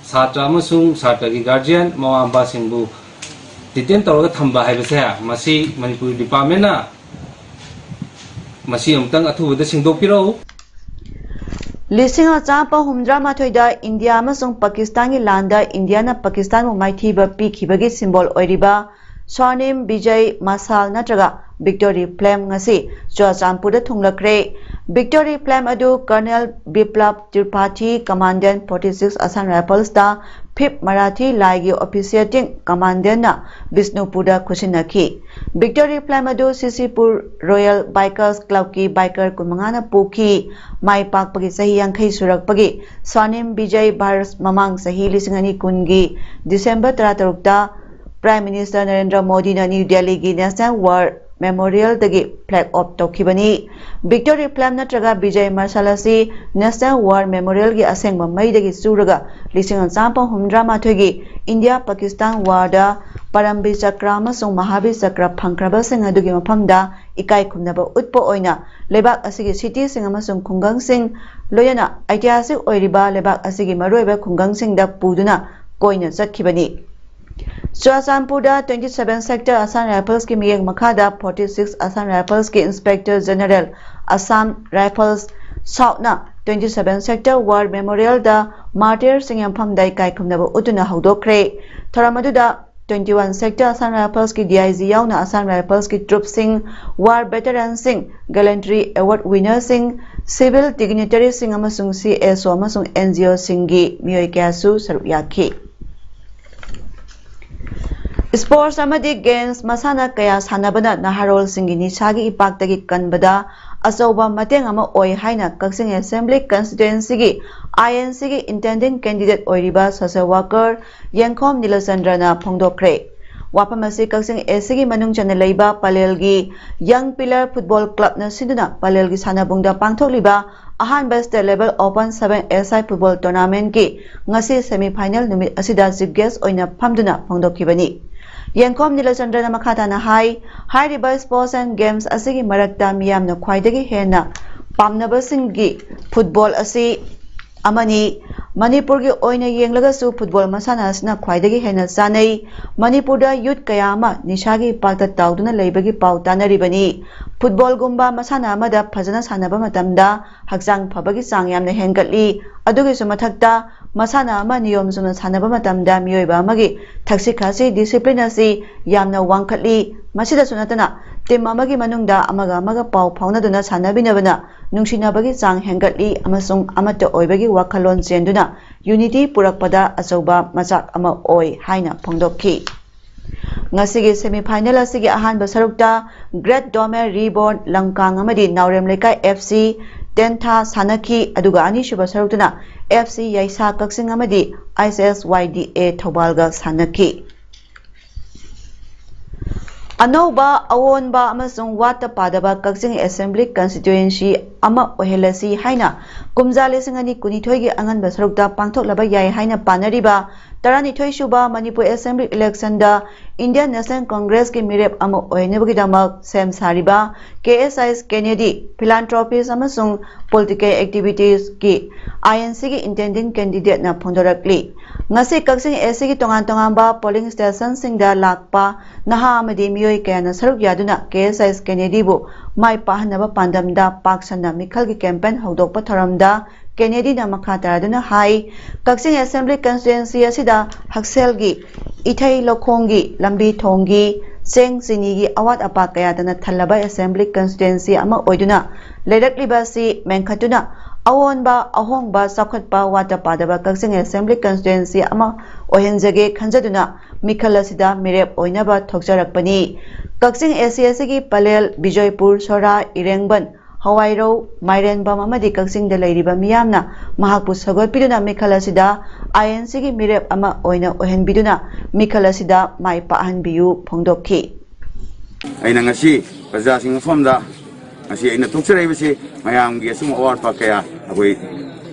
ꯁꯥꯇ꯭ꯔ ꯑꯃꯁꯨꯡ ꯁꯥꯇ꯭ꯔꯒꯤ ꯒꯥꯔꯖꯤꯌꯟ, ꯃꯃꯥ ꯃꯄꯥꯁꯤꯡꯕꯨ ꯗꯤꯇꯦꯟ ꯇꯧꯔꯒ ꯊꯝꯕ ꯍꯥꯏꯕꯁꯦ, ꯃꯁꯤ ꯃꯅꯤꯄꯨꯔ ꯗꯤꯄꯥꯔꯠꯃꯦꯟꯅ ꯃꯁꯤ ꯑꯃꯨꯛꯇꯪ ꯑꯊꯨꯕꯗ ꯁꯦꯡꯗꯣꯛꯄꯤꯔꯛꯎ꯫ ꯂꯤꯁꯤꯡ ꯑꯃ ꯆꯥꯃꯥꯄꯟ ꯍꯨꯝꯐꯨꯇꯔꯥ ꯃꯥꯊꯣꯏꯗ ꯏꯟꯗꯤꯌꯥ ꯑꯃꯁꯨꯡ ꯄꯥꯀꯤꯁꯇꯥꯟꯒꯤ ꯂꯥꯟꯗ ꯏꯟꯗꯤꯌꯥꯅ ꯄꯥꯀꯤꯁꯇꯥꯟꯕꯨ ꯃꯥꯏꯊꯤꯕ ꯄꯤꯈꯤꯕꯒꯤ ꯁꯤꯝꯕꯣꯜ ꯑꯣꯏꯔꯤꯕ ꯁ꯭ꯋꯥꯔꯅꯤꯝ ꯕꯤꯖꯌ ꯃꯁꯥꯜ ꯅꯠꯇ꯭ꯔꯒ ꯚꯤꯛꯇꯣꯔꯤ ꯐ꯭ꯂꯦꯝ ꯉꯁꯤ ꯆꯨꯔꯥꯆꯥꯟꯄꯨꯔꯗ ꯊꯨꯡꯂꯈ꯭ꯔꯦ꯫ ꯚꯤꯛꯇꯣꯔꯤ ꯐ꯭ꯂꯦꯝ ꯑꯗꯨ colonel Biplab Tripathi, commandant forty six Assam ꯔꯥꯏꯐꯜꯁꯇ ꯐꯤꯐ ꯃꯔꯥꯊꯤ ꯂꯥꯏꯒꯤ ꯑꯣꯐꯤꯁꯤꯌꯦꯇꯤꯡ ꯀꯃꯥꯟꯗꯦꯟꯅ ꯕꯤꯁꯅꯨꯄꯨꯔꯗ ꯈꯨꯠꯁꯤꯟꯅꯈꯤ꯫ ꯚꯤꯛꯇꯣꯔꯤ ꯐ꯭ꯂꯦꯝ ꯑꯗꯨ ꯁꯤꯁꯤꯄꯨꯔ ꯔꯣꯌꯦꯜ ꯕꯥꯏꯀꯔꯁ ꯀ꯭ꯂꯕꯀꯤ ꯕꯥꯏꯀꯔ ꯀꯨꯟꯃꯉꯥꯅ ꯄꯨꯈꯤ꯫ ꯃꯥꯏ ꯄꯥꯛꯄꯒꯤ ꯆꯍꯤ ꯌꯥꯡꯈꯩ ꯁꯨꯔꯛꯄꯒꯤ ꯁ꯭ꯋꯥꯔꯅꯤꯝ ꯕꯤꯖꯌ ꯕꯔꯁ ꯃꯃꯥꯡ ꯆꯍꯤ ꯂꯤꯁꯤꯡ ꯑꯅꯤ ꯀꯨꯟꯒꯤ ꯗꯤꯁꯦꯝꯕꯔ ꯇꯔꯥꯇꯔꯨꯛꯇ ꯄ꯭ꯔꯥꯏꯝ ꯃꯤꯅꯤꯁꯇꯔ ꯅꯔꯦꯟꯗ꯭ꯔ ꯃꯣꯗꯤꯅ ꯅ꯭ꯌꯨ ꯗꯦꯜꯂꯤꯒꯤ ꯅꯦꯁꯅꯦꯜ ꯋꯥꯔ ꯃꯦꯃꯣꯔꯤꯌꯦꯜꯗꯒꯤ ꯐ꯭ꯂꯦꯒ ꯑꯣꯐ ꯇꯧꯈꯤꯕꯅꯤ꯫ ꯚꯤꯛꯇꯣꯔꯤ ꯐ꯭ꯂꯦꯝ ꯅꯠꯇ꯭ꯔꯒ ꯕꯤꯖꯌ ꯃꯁꯥꯜ ꯑꯁꯤ ꯅꯦꯁꯅꯦꯜ ꯋꯥꯔ ꯃꯦꯃꯣꯔꯤꯌꯦꯜꯒꯤ ꯑꯁꯦꯡꯕ ꯃꯩꯗꯒꯤ ꯆꯨꯔꯒ ꯂꯤꯁꯤꯡ ꯑꯃ ꯆꯥꯃꯥꯄꯟ ꯍꯨꯝꯗ꯭ꯔꯥ ꯃꯥꯊꯣꯏꯒꯤ ꯏꯟꯗꯤꯌꯥ ꯄꯥꯀꯤꯁꯇꯥꯟ ꯋꯥꯔꯗ ꯄꯔꯝꯕꯤꯔ ꯆꯀ꯭ꯔ ꯑꯃꯁꯨꯡ ꯃꯍꯥꯕꯤꯔ ꯆꯀ꯭ꯔ ꯐꯪꯈ꯭ꯔꯕꯁꯤꯡ ꯑꯗꯨꯒꯤ ꯃꯐꯝꯗ ꯏꯀꯥꯏ ꯈꯨꯝꯅꯕ ꯎꯠꯄ ꯑꯣꯏꯅ ꯂꯩꯕꯥꯛ ꯑꯁꯤꯒꯤ ꯁꯤꯇꯤꯁꯤꯡ ꯑꯃꯁꯨꯡ ꯈꯨꯡꯒꯪꯁꯤꯡ, ꯂꯣꯏꯅꯅ ꯑꯩꯇꯤꯍꯥꯁꯤꯛ ꯑꯣꯏꯔꯤꯕ ꯂꯩꯕꯥꯛ ꯑꯁꯤꯒꯤ ꯃꯔꯨꯑꯣꯏꯕ ꯈꯨꯡꯒꯪꯁꯤꯡꯗ ꯄꯨꯗꯨꯅ ꯀꯣꯏꯅ ꯆꯠꯈꯤꯕꯅꯤ꯫ ꯆꯨꯔꯥꯆꯥꯟꯄꯨꯔꯗ twenty seven sector Assam Riflesꯀꯤ ꯃꯤꯠꯌꯦꯡ ꯃꯈꯥꯗ forty six Assam Riflesꯀꯤ Inspector General, Assam Rifles Southꯅ twenty seven sector War Memorialꯗ martyrsꯁꯤꯡ ꯌꯥꯝꯐꯝꯗ ꯏꯀꯥꯏ ꯈꯨꯝꯅꯕ ꯎꯠꯇꯨꯅ ꯍꯧꯗꯣꯛꯈ꯭ꯔꯦ꯫ ꯊꯧꯔꯝ ꯑꯗꯨꯗ twenty one sector Assam Riflesꯀꯤ D I G ꯌꯥꯎꯅ Assam Riflesꯀꯤ troopꯁꯤꯡ, war veterans ꯁꯤꯡ, gallantry award winner ꯁꯤꯡ, civil dignitaryꯁꯤꯡ ꯑꯃꯁꯨꯡ C S O ꯑꯃꯁꯨꯡ N G Oꯁꯤꯡꯒꯤ ꯃꯤꯑꯣꯏ ꯀꯌꯥꯁꯨ ꯁꯔꯨꯛ ꯌꯥꯈꯤ꯫ Sports ꯑꯃꯗꯤ games ꯃꯁꯥꯟꯅ ꯀꯌꯥ ꯁꯥꯟꯅꯕꯅ ꯅꯍꯥꯔꯣꯜꯁꯤꯡꯒꯤ ꯅꯤꯁꯥꯒꯤ ꯏꯄꯥꯛꯇꯒꯤ ꯀꯟꯕꯗ ꯑꯆꯧꯕ ꯃꯇꯦꯡ ꯑꯃ ꯑꯣꯏ ꯍꯥꯏꯅ ꯀꯛꯆꯤꯡ Assembly Constituencyꯒꯤ INCꯒꯤ intending candidate ꯑꯣꯏꯔꯤꯕ social worker ꯌꯦꯡꯈꯣꯝ ꯅꯤꯂꯆꯟꯗ꯭ꯔꯅ ꯐꯣꯡꯗꯣꯛꯈ꯭ꯔꯦ꯫ ꯋꯥꯐꯝ ꯑꯁꯤ ꯀꯛꯆꯤꯡ ACꯒꯤ ꯃꯅꯨꯡ ꯆꯟꯅ ꯂꯩꯕ ꯄꯂꯦꯜꯒꯤ Young Pillar Football Clubꯅ ꯁꯤꯟꯗꯨꯅ ꯄꯂꯦꯜꯒꯤ ꯁꯥꯟꯅꯕꯨꯡꯗ ꯄꯥꯡꯊꯣꯛꯂꯤꯕ ꯑꯍꯥꯟꯕ state level open seven-a-side football tournamentꯀꯤ ꯉꯁꯤ semi final ꯅꯨꯃꯤꯠ ꯑꯁꯤꯗ chief guest ꯑꯣꯏꯅ ꯐꯝꯗꯨꯅ ꯐꯣꯡꯗꯣꯛꯈꯤꯕꯅꯤ꯫ ꯌꯦꯡꯈꯣꯝ ꯅꯤꯂꯆꯟꯗ꯭ꯔꯅ ꯃꯈꯥ ꯇꯥꯅ ꯍꯥꯏ, ꯍꯥꯏꯔꯤꯕ sports and games ꯑꯁꯤꯒꯤ ꯃꯔꯛꯇ ꯃꯤꯌꯥꯝꯅ ꯈ꯭ꯋꯥꯏꯗꯒꯤ ꯍꯦꯟꯅ ꯄꯥꯝꯅꯕꯁꯤꯡꯒꯤ football ꯑꯁꯤ ꯑꯃꯅꯤ꯫ ꯃꯅꯤꯄꯨꯔꯒꯤ ꯑꯣꯏꯅ ꯌꯦꯡꯂꯒꯁꯨ football ꯃꯁꯥꯟꯅ ꯑꯁꯤꯅ ꯈ꯭ꯋꯥꯏꯗꯒꯤ ꯍꯦꯟꯅ ꯆꯥꯅꯩ꯫ ꯃꯅꯤꯄꯨꯔꯗ youth ꯀꯌꯥ ꯑꯃ ꯅꯤꯁꯥꯒꯤ ꯏꯄꯥꯛꯇ ꯇꯥꯎꯗꯨꯅ ꯂꯩꯕꯒꯤ ꯄꯥꯎ ꯇꯥꯅꯔꯤꯕꯅꯤ꯫ Footballꯒꯨꯝꯕ ꯃꯁꯥꯟꯅ ꯑꯃꯗ ꯐꯖꯅ ꯁꯥꯟꯅꯕ ꯃꯇꯝꯗ ꯍꯛꯆꯥꯡ ꯐꯕꯒꯤ ꯆꯥꯡ ꯌꯥꯝꯅ ꯍꯦꯟꯒꯠꯂꯤ꯫ ꯑꯗꯨꯒꯤꯁꯨ ꯃꯊꯛꯇ, ꯃꯁꯥꯟꯅ ꯑꯃ ꯅꯤꯌꯣꯝ ꯆꯨꯝꯅ ꯁꯥꯟꯅꯕ ꯃꯇꯝꯗ ꯃꯤꯑꯣꯏꯕ ꯑꯃꯒꯤ ꯊꯛꯁꯤ ꯈꯥꯁꯤ, discipline ꯑꯁꯤ ꯌꯥꯝꯅ ꯋꯥꯡꯈꯠꯂꯤ꯫ ꯃꯁꯤꯗꯁꯨ ꯅꯠꯇꯅ, team ꯑꯃꯒꯤ ꯃꯅꯨꯡꯗ ꯑꯃꯒ ꯑꯃꯒ ꯄꯥꯎ ꯐꯥꯎꯅꯗꯨꯅ ꯁꯥꯟꯅꯃꯤꯟꯅꯕꯅ ꯅꯨꯡꯁꯤꯅꯕꯒꯤ ꯆꯥꯡ ꯍꯦꯟꯒꯠꯂꯤ ꯑꯃꯁꯨꯡ ꯑꯃꯠꯇ ꯑꯣꯏꯕꯒꯤ ꯋꯥꯈꯜꯂꯣꯟ ꯆꯦꯟꯗꯨꯅ unity ꯄꯨꯔꯛꯄꯗ ꯑꯆꯧꯕ ꯃꯆꯥꯛ ꯑꯃ ꯑꯣꯏ ꯍꯥꯏꯅ ꯐꯣꯡꯗꯣꯛꯈꯤ꯫ ꯉꯁꯤꯒꯤ semi final ꯑꯁꯤꯒꯤ ꯑꯍꯥꯟꯕ ꯁꯔꯨꯛꯇ Great Dome Reborn ꯂꯝꯀꯥꯡ ꯑꯃꯗꯤ ꯅꯥꯎꯔꯦꯝ ꯂꯩꯀꯥꯏ FC ꯇꯦꯟꯊꯥ ꯁꯥꯟꯅꯈꯤ, ꯑꯗꯨꯒ ꯑꯅꯤꯁꯨꯕ ꯁꯔꯨꯛꯇꯅ FC ꯌꯥꯏꯁꯥ ꯀꯛꯆꯤꯡ ꯑꯃꯗꯤ ISSYDA ꯊꯧꯕꯥꯜꯒ ꯁꯥꯟꯅꯈꯤ꯫ ꯑꯅꯧꯕ, ꯑꯑꯣꯟꯕ ꯑꯃꯁꯨꯡ ꯋꯥꯠꯇ ꯄꯥꯗꯕ ꯀꯛꯆꯤꯡ Assembly Constituency ꯑꯃ ꯑꯣꯏꯍꯜꯂꯁꯤ ꯍꯥꯏꯅ ꯀꯨꯝꯖꯥ ꯂꯤꯁꯤꯡ ꯑꯅꯤ ꯀꯨꯟꯅꯤꯊꯣꯏꯒꯤ ꯑꯉꯟꯕ ꯁꯔꯨꯛꯇ ꯄꯥꯡꯊꯣꯛꯂꯕ ꯌꯥꯏ ꯍꯥꯏꯅ ꯄꯥꯅꯔꯤꯕ ꯇꯔꯥꯅꯤꯊꯣꯏ ꯁꯨꯕ ꯃꯅꯤꯄꯨꯔ Assembly Election ꯗ Indian National Congress ꯀꯤ ꯃꯤꯔꯦꯞ ꯑꯃ ꯑꯣꯏꯅꯕꯒꯤꯗꯃꯛ ꯁꯦꯝ ꯁꯥꯔꯤꯕ K S I S Kennedy, Philanthropist ꯑꯃꯁꯨꯡ Political Activities ꯀꯤ I N C ꯒꯤ Intending Candidate ꯅ ꯐꯣꯡꯗꯣꯔꯛꯂꯤ꯫ ꯉꯁꯤ ꯀꯛꯆꯤꯡ A C ꯒꯤ ꯇꯣꯉꯥꯟ ꯇꯣꯉꯥꯟꯕ polling station ꯁꯤꯡꯗ ꯂꯥꯛꯄ ꯅꯍꯥ ꯑꯃꯗꯤ ꯃꯤꯑꯣꯏ ꯀꯌꯥꯅ ꯁꯔꯨꯛ ꯌꯥꯗꯨꯅ K S I S Kennedy ꯕꯨ ꯃꯥꯏ ꯄꯥꯛꯍꯟꯅꯕ ꯄꯥꯟꯗꯝꯗ ꯄꯥꯛ ꯁꯟꯅ ꯃꯤꯈꯜꯒꯤ campaign ꯍꯧꯗꯣꯛꯄ ꯊꯧꯔꯝꯗ Kennedy ꯅ ꯃꯈꯥ ꯇꯥꯔꯗꯨꯅ ꯍꯥꯏ, ꯀꯛꯆꯤꯡ Assembly Constituency ꯑꯁꯤꯗ ꯍꯛꯁꯦꯜꯒꯤ, ꯏꯊꯩ ꯂꯧꯈꯣꯡꯒꯤ, ꯂꯝꯕꯤ ꯊꯣꯡꯒꯤ, ꯆꯦꯡ ꯆꯤꯅꯤꯒꯤ ꯑꯋꯥꯠ ꯑꯄꯥ ꯀꯌꯥꯗꯅ ꯊꯜꯂꯕ Assembly Constituency ꯑꯃ ꯑꯣꯏꯗꯨꯅ ꯂꯩꯔꯛꯂꯤꯕ ꯑꯁꯤ ꯃꯦꯟꯈꯠꯇꯨꯅ ꯑꯑꯣꯟꯕ, ꯑꯍꯣꯡꯕ, ꯆꯥꯎꯈꯠꯄ, ꯋꯥꯠꯇ ꯄꯥꯗꯕ ꯀꯛꯆꯤꯡ Assembly Constituency ꯑꯃ ꯑꯣꯏꯍꯟꯖꯒꯦ ꯈꯟꯖꯗꯨꯅ ꯃꯤꯈꯜ ꯑꯁꯤꯗ ꯃꯤꯔꯦꯞ ꯑꯣꯏꯅꯕ ꯊꯣꯛꯆꯔꯛꯄꯅꯤ꯫ ꯀꯛꯆꯤꯡ A C ꯑꯁꯤꯒꯤ ꯄꯂꯦꯜ, ꯕꯤꯖꯣꯏꯄꯨꯔ, ꯁꯣꯔꯥ, ꯏꯔꯦꯡꯕꯟ, ꯍꯋꯥꯏꯔꯧ, ꯃꯥꯏꯔꯦꯟꯕꯝ ꯑꯃꯗꯤ ꯀꯛꯆꯤꯡꯗ ꯂꯩꯔꯤꯕ ꯃꯤꯌꯥꯝꯅ ꯃꯍꯥꯛꯄꯨ ꯁꯧꯒꯠꯄꯤꯗꯨꯅ ꯃꯤꯈꯜ ꯑꯁꯤꯗ I N C ꯒꯤ ꯃꯤꯔꯦꯞ ꯑꯃ ꯑꯣꯏꯅ ꯑꯣꯏꯍꯟꯕꯤꯗꯨꯅ ꯃꯤꯈꯜ ꯑꯁꯤꯗ ꯃꯥꯏ ꯄꯥꯛꯍꯟꯕꯤꯌꯨ ꯐꯣꯡꯗꯣꯛꯈꯤ꯫ ꯑꯩꯅ ꯉꯁꯤ ꯄ꯭ꯔꯖꯥꯁꯤꯡ ꯃꯐꯝꯗ ꯉꯁꯤ ꯑꯩꯅ ꯊꯣꯛꯆꯔꯛꯏꯕꯁꯤ ꯃꯌꯥꯝꯒꯤ ꯑꯁꯨꯝ ꯑꯋꯥꯠꯄ ꯀꯌꯥ, ꯑꯩꯈꯣꯏ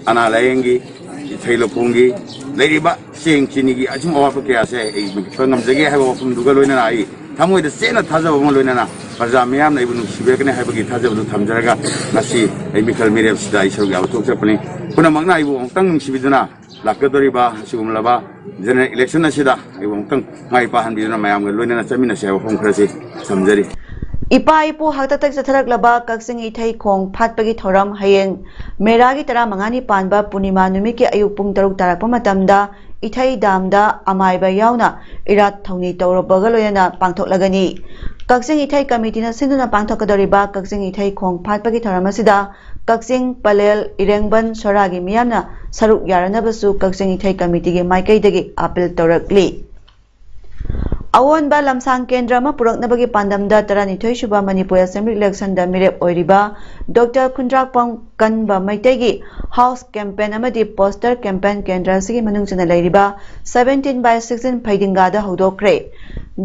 ꯑꯅꯥ ꯂꯥꯌꯦꯡꯒꯤ, ꯏꯊꯩ ꯂꯧꯈꯣꯡꯒꯤ, ꯂꯩꯔꯤꯕ ꯆꯦꯡ ꯆꯤꯅꯤꯒꯤ ꯑꯁꯨꯝ ꯑꯋꯥꯠꯄ ꯀꯌꯥꯁꯦ ꯑꯩ ꯃꯦꯟꯈꯠꯄ ꯉꯝꯖꯒꯦ ꯍꯥꯏꯕ ꯋꯥꯐꯝꯗꯨꯒ ꯂꯣꯏꯅꯅ ꯑꯩ ꯊꯃꯣꯏꯗ ꯆꯦꯠꯅ ꯊꯥꯖꯕ ꯑꯃ ꯂꯣꯏꯅꯅ ꯄ꯭ꯔꯖꯥ ꯃꯤꯌꯥꯝꯅ ꯑꯩꯕꯨ ꯅꯨꯡꯁꯤꯕꯤꯔꯛꯀꯅꯤ ꯍꯥꯏꯕꯒꯤ ꯊꯥꯖꯕꯗꯨ ꯊꯝꯖꯔꯒ ꯉꯁꯤ ꯑꯩ ꯃꯤꯈꯜ ꯃꯤꯔꯦꯞꯁꯤꯗ ꯑꯩ ꯁꯔꯨꯛ ꯌꯥꯕ ꯊꯣꯛꯆꯔꯛꯄꯅꯤ꯫ ꯄꯨꯝꯅꯃꯛꯅ ꯑꯩꯕꯨ ꯑꯃꯨꯛꯇꯪ ꯅꯨꯡꯁꯤꯕꯤꯗꯨꯅ ꯂꯥꯛꯀꯗꯧꯔꯤꯕ ꯑꯁꯤꯒꯨꯝꯂꯕ general election ꯑꯁꯤꯗ ꯑꯩꯕꯨ ꯑꯃꯨꯛꯇꯪ ꯃꯥꯏ ꯄꯥꯛꯍꯟꯕꯤꯗꯨꯅ ꯃꯌꯥꯝꯒ ꯂꯣꯏꯅꯅ ꯆꯠꯃꯤꯟꯅꯁꯤ ꯍꯥꯏꯕ ꯋꯥꯐꯝ ꯈꯔꯁꯤ ꯊꯝꯖꯔꯤ꯫ ꯏꯄꯥ ꯏꯄꯨ ꯍꯥꯛꯇꯛꯇ ꯆꯠꯊꯔꯛꯂꯕ ꯀꯛꯆꯤꯡ ꯏꯊꯩ ꯈꯣꯡ ꯐꯥꯠꯄꯒꯤ ꯊꯧꯔꯝ ꯍꯌꯦꯡ ꯃꯦꯔꯥꯒꯤ ꯇꯔꯥꯃꯉꯥꯅꯤ ꯄꯥꯟꯕ ꯄꯨꯔꯅꯤꯃꯥ ꯅꯨꯃꯤꯠꯀꯤ ꯑꯌꯨꯛ ꯄꯨꯡ ꯇꯔꯨꯛ ꯇꯥꯔꯛꯄ ꯃꯇꯝꯗ ꯏꯊꯩ ꯗꯥꯝꯗ ꯑꯃꯥꯏꯕ ꯌꯥꯎꯅ ꯏꯔꯥꯠ ꯊꯧꯅꯤ ꯇꯧꯔꯕꯒ ꯂꯣꯏꯅꯅ ꯄꯥꯡꯊꯣꯛꯂꯒꯅꯤ꯫ ꯀꯛꯆꯤꯡ ꯏꯊꯩ ꯀꯃꯤꯇꯤꯅ ꯁꯤꯟꯗꯨꯅ ꯄꯥꯡꯊꯣꯛꯀꯗꯧꯔꯤꯕ ꯀꯛꯆꯤꯡ ꯏꯊꯩ ꯈꯣꯡ ꯐꯥꯠꯄꯒꯤ ꯊꯧꯔꯝ ꯑꯁꯤꯗ ꯀꯛꯆꯤꯡ, ꯄꯂꯦꯜ, ꯏꯔꯦꯡꯕꯟ, ꯁꯣꯔꯥꯒꯤ ꯃꯤꯌꯥꯝꯅ ꯁꯔꯨꯛ ꯌꯥꯔꯅꯕꯁꯨ ꯀꯛꯆꯤꯡ ꯏꯊꯩ ꯀꯃꯤꯇꯤꯒꯤ ꯃꯥꯏꯀꯩꯗꯒꯤ ꯑꯥꯄꯤꯜ ꯇꯧꯔꯛꯂꯤ꯫ ꯑꯑꯣꯟꯕ ꯂꯝꯁꯥꯡ ꯀꯦꯟꯗ꯭ꯔ ꯑꯃ ꯄꯨꯔꯛꯅꯕꯒꯤ ꯄꯥꯟꯗꯝꯗ ꯇꯔꯥꯅꯤꯊꯣꯏ ꯁꯨꯕ ꯃꯅꯤꯄꯨꯔ Assembly Election ꯗ ꯃꯤꯔꯦꯞ ꯑꯣꯏꯔꯤꯕ Doctor ꯈꯨꯟꯗ꯭ꯔꯥꯛꯄꯝ ꯀꯟꯕ ꯃꯩꯇꯩꯒꯤ house campaign ꯑꯃꯗꯤ poster campaign ꯀꯦꯟꯗ꯭ꯔ ꯑꯁꯤꯒꯤ ꯃꯅꯨꯡ ꯆꯟꯅ ꯂꯩꯔꯤꯕ seventeen by sixteen ꯐꯩꯗꯤꯡꯒꯥꯗ ꯍꯧꯗꯣꯛꯈ꯭ꯔꯦ꯫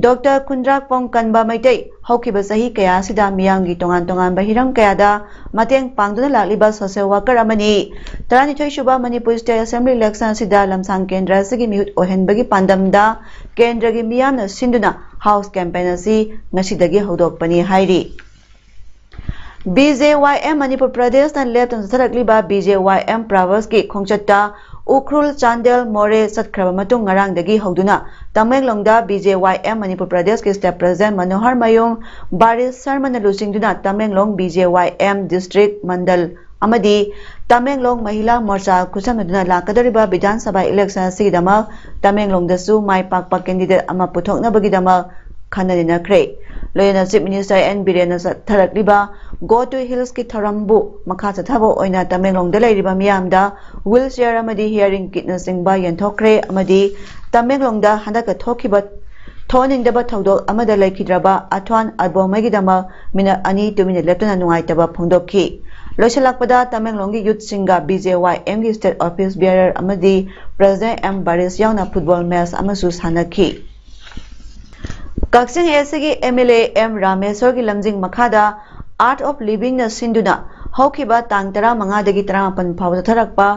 ꯗꯣꯛꯇꯔ ꯈꯨꯟꯗ꯭ꯔꯥꯛꯄꯝ ꯀꯟꯕ ꯃꯩꯇꯩ ꯍꯧꯈꯤꯕ ꯆꯍꯤ ꯀꯌꯥ ꯑꯁꯤꯗ ꯃꯤꯌꯥꯝꯒꯤ ꯇꯣꯉꯥꯟ ꯇꯣꯉꯥꯟꯕ ꯍꯤꯔꯝ ꯀꯌꯥꯗ ꯃꯇꯦꯡ ꯄꯥꯡꯗꯨꯅ ꯂꯥꯛꯂꯤꯕ ꯁꯣꯁꯦꯜ ꯋꯥꯀꯔ ꯑꯃꯅꯤ꯫ ꯇꯔꯥꯅꯤꯊꯣꯏ ꯁꯨꯕ ꯃꯅꯤꯄꯨꯔ ꯁ꯭ꯇꯦꯠ ꯑꯦꯁꯦꯝꯕ꯭ꯂꯤ ꯏꯂꯦꯛꯁꯟ ꯑꯁꯤꯗ ꯂꯝꯁꯥꯡ ꯀꯦꯟꯗ꯭ꯔ ꯑꯁꯤꯒꯤ ꯃꯤꯍꯨꯠ ꯑꯣꯏꯍꯟꯕꯒꯤ ꯄꯥꯟꯗꯝꯗ ꯀꯦꯟꯗ꯭ꯔꯒꯤ ꯃꯤꯌꯥꯝꯅ ꯁꯤꯟꯗꯨꯅ ꯍꯥꯎꯁ ꯀꯦꯝꯄꯦꯟ ꯑꯁꯤ ꯉꯁꯤꯗꯒꯤ ꯍꯧꯗꯣꯛꯄꯅꯤ ꯍꯥꯏꯔꯤ꯫ ꯕꯤ ꯖꯦ ꯋꯥꯏ ꯑꯦꯝ ꯃꯅꯤꯄꯨꯔ ꯄ꯭ꯔꯗꯦꯁꯅ ꯂꯦꯞꯇꯅ ꯆꯠꯊꯔꯛꯂꯤꯕ ꯕꯤ ꯖꯦ ꯋꯥꯏ ꯑꯦꯝ ꯄ꯭ꯔꯥꯕꯁꯀꯤ ꯈꯣꯡꯆꯠꯇ ꯎꯈ꯭ꯔꯨꯜ, ꯆꯥꯟꯗꯦꯜ, ꯃꯣꯔꯦ ꯆꯠꯈ꯭ꯔꯕ ꯃꯇꯨꯡ ꯉꯔꯥꯡꯗꯒꯤ ꯍꯧꯗꯨꯅ ꯇꯃꯦꯡꯂꯣꯡꯗ ꯕꯤ ꯖꯦ ꯋꯥꯏ ꯑꯦꯝ ꯃꯅꯤꯄꯨꯔ ꯄ꯭ꯔꯗꯦꯁꯀꯤ ꯁ꯭ꯇꯦꯠ ꯄ꯭ꯔꯁꯤꯗꯦꯟꯠ ꯃꯅꯣꯍꯔ ꯃꯌꯨꯝ ꯕꯥꯔꯤꯁ ꯁꯔꯃꯅ ꯂꯨꯆꯤꯡꯗꯨꯅ ꯇꯃꯦꯡꯂꯣꯡ ꯕꯤ ꯖꯦ ꯋꯥꯏ ꯑꯦꯝ ꯗꯤꯁꯇ꯭ꯔꯤꯛ, ꯃꯟꯗꯜ ꯑꯃꯗꯤ ꯇꯃꯦꯡꯂꯣꯡ ꯃꯍꯤꯂꯥ ꯃꯣꯔꯆꯥ ꯈꯨꯠꯁꯝꯅꯗꯨꯅ ꯂꯥꯛꯀꯗꯧꯔꯤꯕ ꯕꯤꯙꯥꯟ ꯁꯚꯥ ꯏꯂꯦꯛꯁꯟ ꯑꯁꯤꯒꯤꯗꯃꯛ ꯇꯃꯦꯡꯂꯣꯡꯗꯁꯨ ꯃꯥꯏ ꯄꯥꯛꯄ ꯀꯦꯟꯗꯤꯗꯦꯠ ꯑꯃ ꯄꯨꯊꯣꯛꯅꯕꯒꯤꯗꯃꯛ ꯈꯟꯅ ꯅꯩꯅꯈ꯭ꯔꯦ꯫ ꯂꯣꯏꯅꯅ ꯆꯤꯐ ꯃꯤꯅꯤꯁꯇꯔ ꯑꯦꯟ ꯕꯤꯔꯦꯟꯅ ꯆꯠꯊꯔꯛꯂꯤꯕ ꯒꯣ ꯇꯨ ꯍꯤꯜꯁꯀꯤ ꯊꯧꯔꯝꯕꯨ ꯃꯈꯥ ꯆꯠꯊꯕ ꯑꯣꯏꯅ ꯇꯃꯦꯡꯂꯣꯡꯗ ꯂꯩꯔꯤꯕ ꯃꯤꯌꯥꯝꯗ ꯋꯤꯜ ꯆꯤꯌꯔ ꯑꯃꯗꯤ ꯍꯤꯌꯔꯤꯡ ꯀꯤꯠꯅꯆꯤꯡꯕ ꯌꯦꯟꯊꯣꯛꯈ꯭ꯔꯦ ꯑꯃꯗꯤ ꯇꯃꯦꯡꯂꯣꯡꯗ ꯍꯟꯗꯛꯇ ꯊꯣꯛꯈꯤꯕ ꯊꯣꯛꯍꯟꯅꯤꯡꯗꯕ ꯊꯧꯗꯣꯛ ꯑꯃꯗ ꯂꯩꯈꯤꯗ꯭ꯔꯕ ꯑꯊ꯭ꯋꯥꯟ ꯑꯕꯣꯃꯩꯒꯤꯗꯃꯛ ꯃꯤꯅꯠ ꯑꯅꯤ ꯇꯨꯃꯤꯟꯅ ꯂꯦꯞꯇꯨꯅ ꯅꯨꯡꯉꯥꯏꯇꯕ ꯐꯣꯡꯗꯣꯛꯈꯤ꯫ ꯂꯣꯏꯁꯤꯜꯂꯛꯄꯗ ꯇꯃꯦꯡꯂꯣꯡꯒꯤ ꯌꯨꯠꯁꯤꯡꯒ ꯕꯤ ꯖꯦ ꯋꯥꯏ ꯑꯦꯝꯒꯤ ꯁ꯭ꯇꯦꯠ ꯑꯣꯐꯤꯁ ꯕꯤꯌꯔꯔ ꯑꯃꯗꯤ ꯄ꯭ꯔꯁꯤꯗꯦꯟꯠ ꯑꯦꯝ ꯕꯥꯔꯤꯁ ꯌꯥꯎꯅ ꯐꯨꯠꯕꯣꯜ ꯃꯦꯆ ꯑꯃꯁꯨ ꯁꯥꯟꯅꯈꯤ꯫ ꯀꯛꯆꯤꯡ ꯑꯦꯁ ꯁꯤꯒꯤ ꯑꯦꯝ ꯑꯦꯜ ꯑꯦ ꯑꯦꯝ ꯔꯥꯃꯦꯁꯣꯔꯒꯤ ꯂꯝꯖꯤꯡ ꯃꯈꯥꯗ ꯑꯥꯔꯠ ꯑꯣꯐ ꯂꯤꯚꯤꯡꯅ ꯁꯤꯟꯗꯨꯅ ꯍꯧꯈꯤꯕ ꯇꯥꯡ ꯇꯔꯥꯃꯉꯥꯗꯒꯤ ꯇꯔꯥꯃꯥꯄꯟ ꯐꯥꯎꯕ ꯆꯠꯊꯔꯛꯄ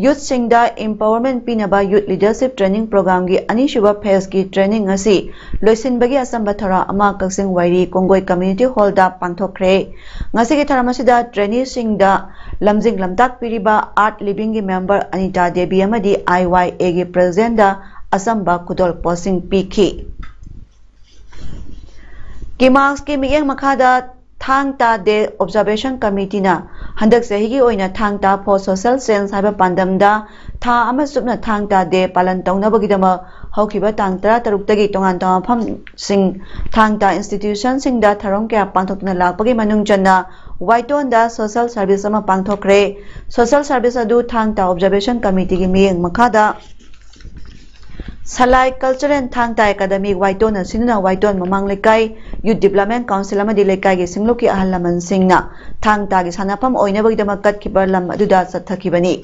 ꯌꯨꯠꯁꯤꯡꯗ empowerment ꯄꯤꯅꯕ ꯌꯨꯠ ꯂꯤꯗꯔꯁꯤꯞ ꯇ꯭ꯔꯦꯅꯤꯡ ꯄ꯭ꯔꯣꯒ꯭ꯔꯥꯝꯒꯤ ꯑꯅꯤꯁꯨꯕ ꯐꯦꯖꯀꯤ ꯇ꯭ꯔꯦꯅꯤꯡ ꯑꯁꯤ ꯂꯣꯏꯁꯤꯟꯕꯒꯤ ꯑꯆꯝꯕ ꯊꯧꯔꯝ ꯑꯃ ꯀꯛꯆꯤꯡ ꯋꯥꯏꯔꯤ ꯀꯣꯡꯒꯣꯏ ꯀꯝꯃ꯭ꯌꯨꯅꯤꯇꯤ ꯍꯣꯜꯗ ꯄꯥꯡꯊꯣꯛꯈ꯭ꯔꯦ꯫ ꯉꯁꯤꯒꯤ ꯊꯧꯔꯝ ꯑꯁꯤꯗ ꯇ꯭ꯔꯦꯅꯤꯁꯤꯡꯗ ꯂꯝꯖꯤꯡ ꯂꯝꯇꯥꯛꯄꯤꯔꯤꯕ ꯑꯥꯔꯠ ꯂꯤꯚꯤꯡꯒꯤ ꯃꯦꯝꯕꯔ ꯑꯅꯤꯇꯥ ꯗꯦꯕꯤ ꯑꯃꯗꯤ ꯑꯥꯏ ꯋꯥꯏ ꯑꯦꯒꯤ ꯄ꯭ꯔꯁꯤꯗꯦꯟꯠꯗ ꯑꯆꯝꯕ ꯈꯨꯗꯣꯜꯄꯣꯠꯁꯤꯡ ꯄꯤꯈꯤ꯫ ꯀꯤꯃꯥꯛꯁꯀꯤ ꯃꯤꯠꯌꯦꯡ ꯃꯈꯥꯗ ꯊꯥꯡ ꯇꯥ ꯗꯦ ꯑꯣꯕꯖꯥꯔꯕꯦꯁꯟ ꯀꯃꯤꯇꯤꯅ ꯍꯟꯗꯛ ꯆꯍꯤꯒꯤ ꯑꯣꯏꯅ ꯊꯥꯡ ꯇꯥ for social change ꯍꯥꯏꯕ ꯄꯥꯟꯗꯝꯗ ꯊꯥ ꯑꯃ ꯆꯨꯞꯅ ꯊꯥꯡ ꯇꯥ ꯗꯦ ꯄꯥꯂꯟ ꯇꯧꯅꯕꯒꯤꯗꯃꯛ ꯍꯧꯈꯤꯕ ꯇꯥꯡ ꯇꯔꯥꯇꯔꯨꯛꯇꯒꯤ ꯇꯣꯉꯥꯟ ꯇꯣꯉꯥꯟꯕ ꯃꯐꯝꯁꯤꯡ ꯊꯥꯡ ꯇꯥ ꯏꯟꯁꯇꯤꯇ꯭ꯌꯨꯁꯟꯁꯤꯡꯗ ꯊꯧꯔꯝ ꯀꯌꯥ ꯄꯥꯡꯊꯣꯛꯇꯨꯅ ꯂꯥꯛꯄꯒꯤ ꯃꯅꯨꯡ ꯆꯟꯅ ꯋꯥꯏꯇꯣꯟꯗ ꯁꯣꯁꯦꯜ ꯁꯔꯚꯤꯁ ꯑꯃ ꯄꯥꯡꯊꯣꯛꯈ꯭ꯔꯦ꯫ ꯁꯣꯁꯦꯜ ꯁꯔꯚꯤꯁ ꯑꯗꯨ ꯊꯥꯡ ꯇꯥ ꯑꯣꯕꯖꯥꯔꯕꯦꯁꯟ ꯀꯃꯤꯇꯤꯒꯤ ꯃꯤꯠꯌꯦꯡ ꯃꯈꯥꯗ ꯁꯂꯥꯏ ꯀꯜꯆꯔꯦꯜ ꯊꯥꯡ ꯇꯥ ꯑꯦꯀꯥꯗꯃꯤ ꯋꯥꯏꯇꯣꯟꯅ ꯁꯤꯟꯗꯨꯅ ꯋꯥꯏꯇꯣꯟ ꯃꯃꯥꯡ ꯂꯩꯀꯥꯏ ꯌꯨꯠ ꯗꯤꯕ꯭ꯂꯞꯃꯦꯟ ꯀꯥꯎꯟꯁꯤꯜ ꯑꯃꯗꯤ ꯂꯩꯀꯥꯏꯒꯤ ꯁꯤꯡꯂꯨꯞꯀꯤ ꯑꯍꯜ ꯂꯃꯟꯁꯤꯡꯅ ꯊꯥꯡ ꯇꯥꯒꯤ ꯁꯥꯟꯅꯐꯝ ꯑꯣꯏꯅꯕꯒꯤꯗꯃꯛ ꯀꯠꯈꯤꯕ ꯂꯝ ꯑꯗꯨꯗ ꯆꯠꯊꯈꯤꯕꯅꯤ꯫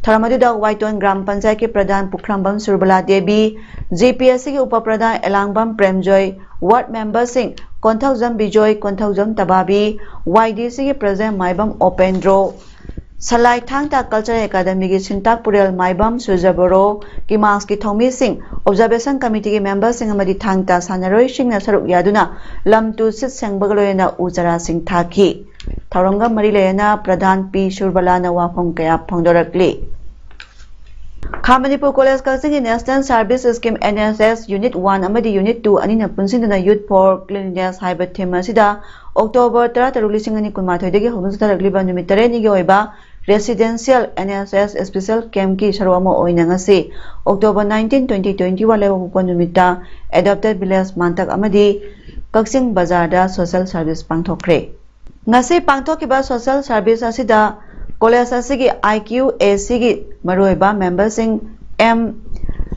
ꯊꯧꯔꯝ ꯑꯗꯨꯗ ꯋꯥꯏꯇꯣꯟ ꯒ꯭ꯔꯥꯝ ꯄꯟꯆꯥꯌꯠꯀꯤ ꯄ꯭ꯔꯙꯥꯟ ꯄꯨꯈ꯭ꯔꯝꯕꯝ Surbala Devi, J P S ꯁꯤꯒꯤ ꯎꯄ ꯄ꯭ꯔꯙꯥꯟ ꯑꯦꯂꯥꯡꯕꯝ ꯄ꯭ꯔꯦꯝꯖꯣꯏ, ꯋꯥꯔꯗ ꯃꯦꯝꯕꯔꯁꯤꯡ ꯀꯣꯟꯊꯧꯖꯝ ꯕꯤꯖꯣꯏ, ꯀꯣꯟꯊꯧꯖꯝ ꯇꯕꯥꯕꯤ, ꯋꯥꯏ ꯗꯤ ꯁꯤꯒꯤ ꯄ꯭ꯔꯦꯁꯤꯗꯦꯟ ꯃꯥꯏꯕꯝ ꯑꯣꯄꯦꯟꯗ꯭ꯔꯣ, ꯁꯂꯥꯏ ꯊꯥꯡ ꯇꯥ ꯀꯜꯆꯔꯦꯜ ꯑꯦꯀꯥꯗꯃꯤꯒꯤ ꯁꯤꯟꯇꯥꯛ ꯄꯨꯔꯦꯜ ꯃꯥꯏꯕꯝ ꯁꯨꯔꯖꯕꯣꯔꯣ, ꯀꯤꯃꯥꯁꯀꯤ ꯊꯧꯃꯤꯁꯤꯡ, ꯑꯣꯕꯖꯥꯔꯕꯦꯁꯟ ꯀꯃꯤꯇꯤꯒꯤ ꯃꯦꯝꯕꯔꯁꯤꯡ ꯑꯃꯗꯤ ꯊꯥꯡ ꯇꯥ ꯁꯥꯟꯅꯔꯣꯏꯁꯤꯡꯅ ꯁꯔꯨꯛ ꯌꯥꯗꯨꯅ ꯂꯝ ꯇꯨ ꯁꯤꯠ ꯁꯦꯡꯕꯒ ꯂꯣꯏꯅꯅ ꯎ ꯆꯥꯔꯥꯁꯤꯡ ꯊꯥꯈꯤ꯫ ꯊꯧꯔꯝꯒ ꯃꯔꯤ ꯂꯩꯅꯅ ꯄ꯭ꯔꯙꯥꯟ ꯄꯤ ꯁꯨꯔꯕꯂꯥꯅ ꯋꯥꯐꯝ ꯀꯌꯥ ꯐꯣꯡꯗꯣꯔꯛꯂꯤ꯫ ꯈꯥ ꯃꯅꯤꯄꯨꯔ ꯀꯣꯂꯦꯖ ꯀꯛꯆꯤꯡꯒꯤ National Service Scheme N S S Unit one ꯑꯃꯗꯤ Unit two ꯑꯅꯤꯅ ꯄꯨꯟꯁꯤꯟꯗꯨꯅ Youth for Cleanliness ꯍꯥꯏꯕ ꯊꯤꯝ ꯑꯁꯤꯗ ꯑꯣꯛꯇꯣꯕꯔ ꯇꯔꯥꯇꯔꯨꯛ, ꯂꯤꯁꯤꯡ ꯑꯅꯤ ꯀꯨꯟꯃꯥꯊꯣꯏꯗꯒꯤ ꯍꯧꯗꯨꯅ ꯆꯠꯊꯔꯛꯂꯤꯕ ꯅꯨꯃꯤꯠ ꯇꯔꯦꯠꯅꯤꯒꯤ ꯑꯣꯏꯕ Residential N S S Special Campꯀꯤ ꯁꯔꯨꯛ ꯑꯃ ꯑꯣꯏꯅ ꯉꯁꯤ, October nineteen, twenty twenty one ꯂꯩꯕꯥꯛꯄꯣꯛꯄ ꯅꯨꯃꯤꯠꯇ Adopted Village ꯃꯥꯟꯇꯛ ꯑꯃꯗꯤ ꯀꯛꯆꯤꯡ ꯕꯖꯥꯔꯗ social service ꯄꯥꯡꯊꯣꯛꯈ꯭ꯔꯦ꯫ ꯉꯁꯤ ꯄꯥꯡꯊꯣꯛꯈꯤꯕ social service ꯑꯁꯤꯗ ꯀꯣꯂꯦꯖ ꯑꯁꯤꯒꯤ I Q A Cꯒꯤ ꯃꯔꯨꯑꯣꯏꯕ ꯃꯦꯝꯕꯔꯁꯤꯡ M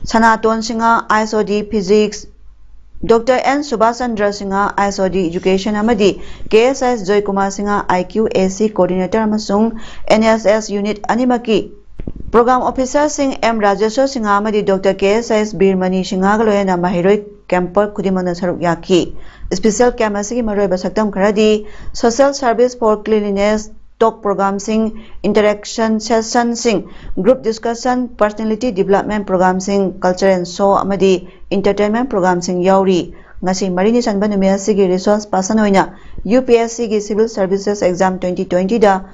Sanaton Singh, I S O D Physics, Doctor N Subhas Chandra Singh, I S O D Education, ꯑꯃꯗꯤ K S S Joykumar Singh, I Q A C Coordinator ꯑꯃꯁꯨꯡ N S S Unit ꯑꯅꯤꯃꯛꯀꯤ Program Officerꯁꯤꯡ M Rajeshor Singh ꯑꯃꯗꯤ Doctor K S S ꯕꯤꯔꯃꯅꯤ ꯁꯤꯡꯍꯒ ꯂꯣꯏꯅꯅ ꯃꯍꯩꯔꯣꯏ camper ꯈꯨꯗꯤꯡꯃꯛꯅ ꯁꯔꯨꯛ ꯌꯥꯈꯤ꯫ Special camp ꯑꯁꯤꯒꯤ ꯃꯔꯨꯑꯣꯏꯕ ꯁꯛꯇꯝ ꯈꯔꯗꯤ Social Service for Cleanliness, talk programmeꯁꯤꯡ, interaction sessionꯁꯤꯡ, group discussion, personality development programmeꯁꯤꯡ, cultural show ꯑꯃꯗꯤ entertainment programmeꯁꯤꯡ ꯌꯥꯎꯔꯤ꯫ ꯉꯁꯤ ꯃꯔꯤꯅꯤ ꯆꯟꯕ ꯅꯨꯃꯤꯠ ꯑꯁꯤꯒꯤ resource person ꯑꯣꯏꯅ U P S Cꯒꯤ Civil Services Exam twenty twentyꯗ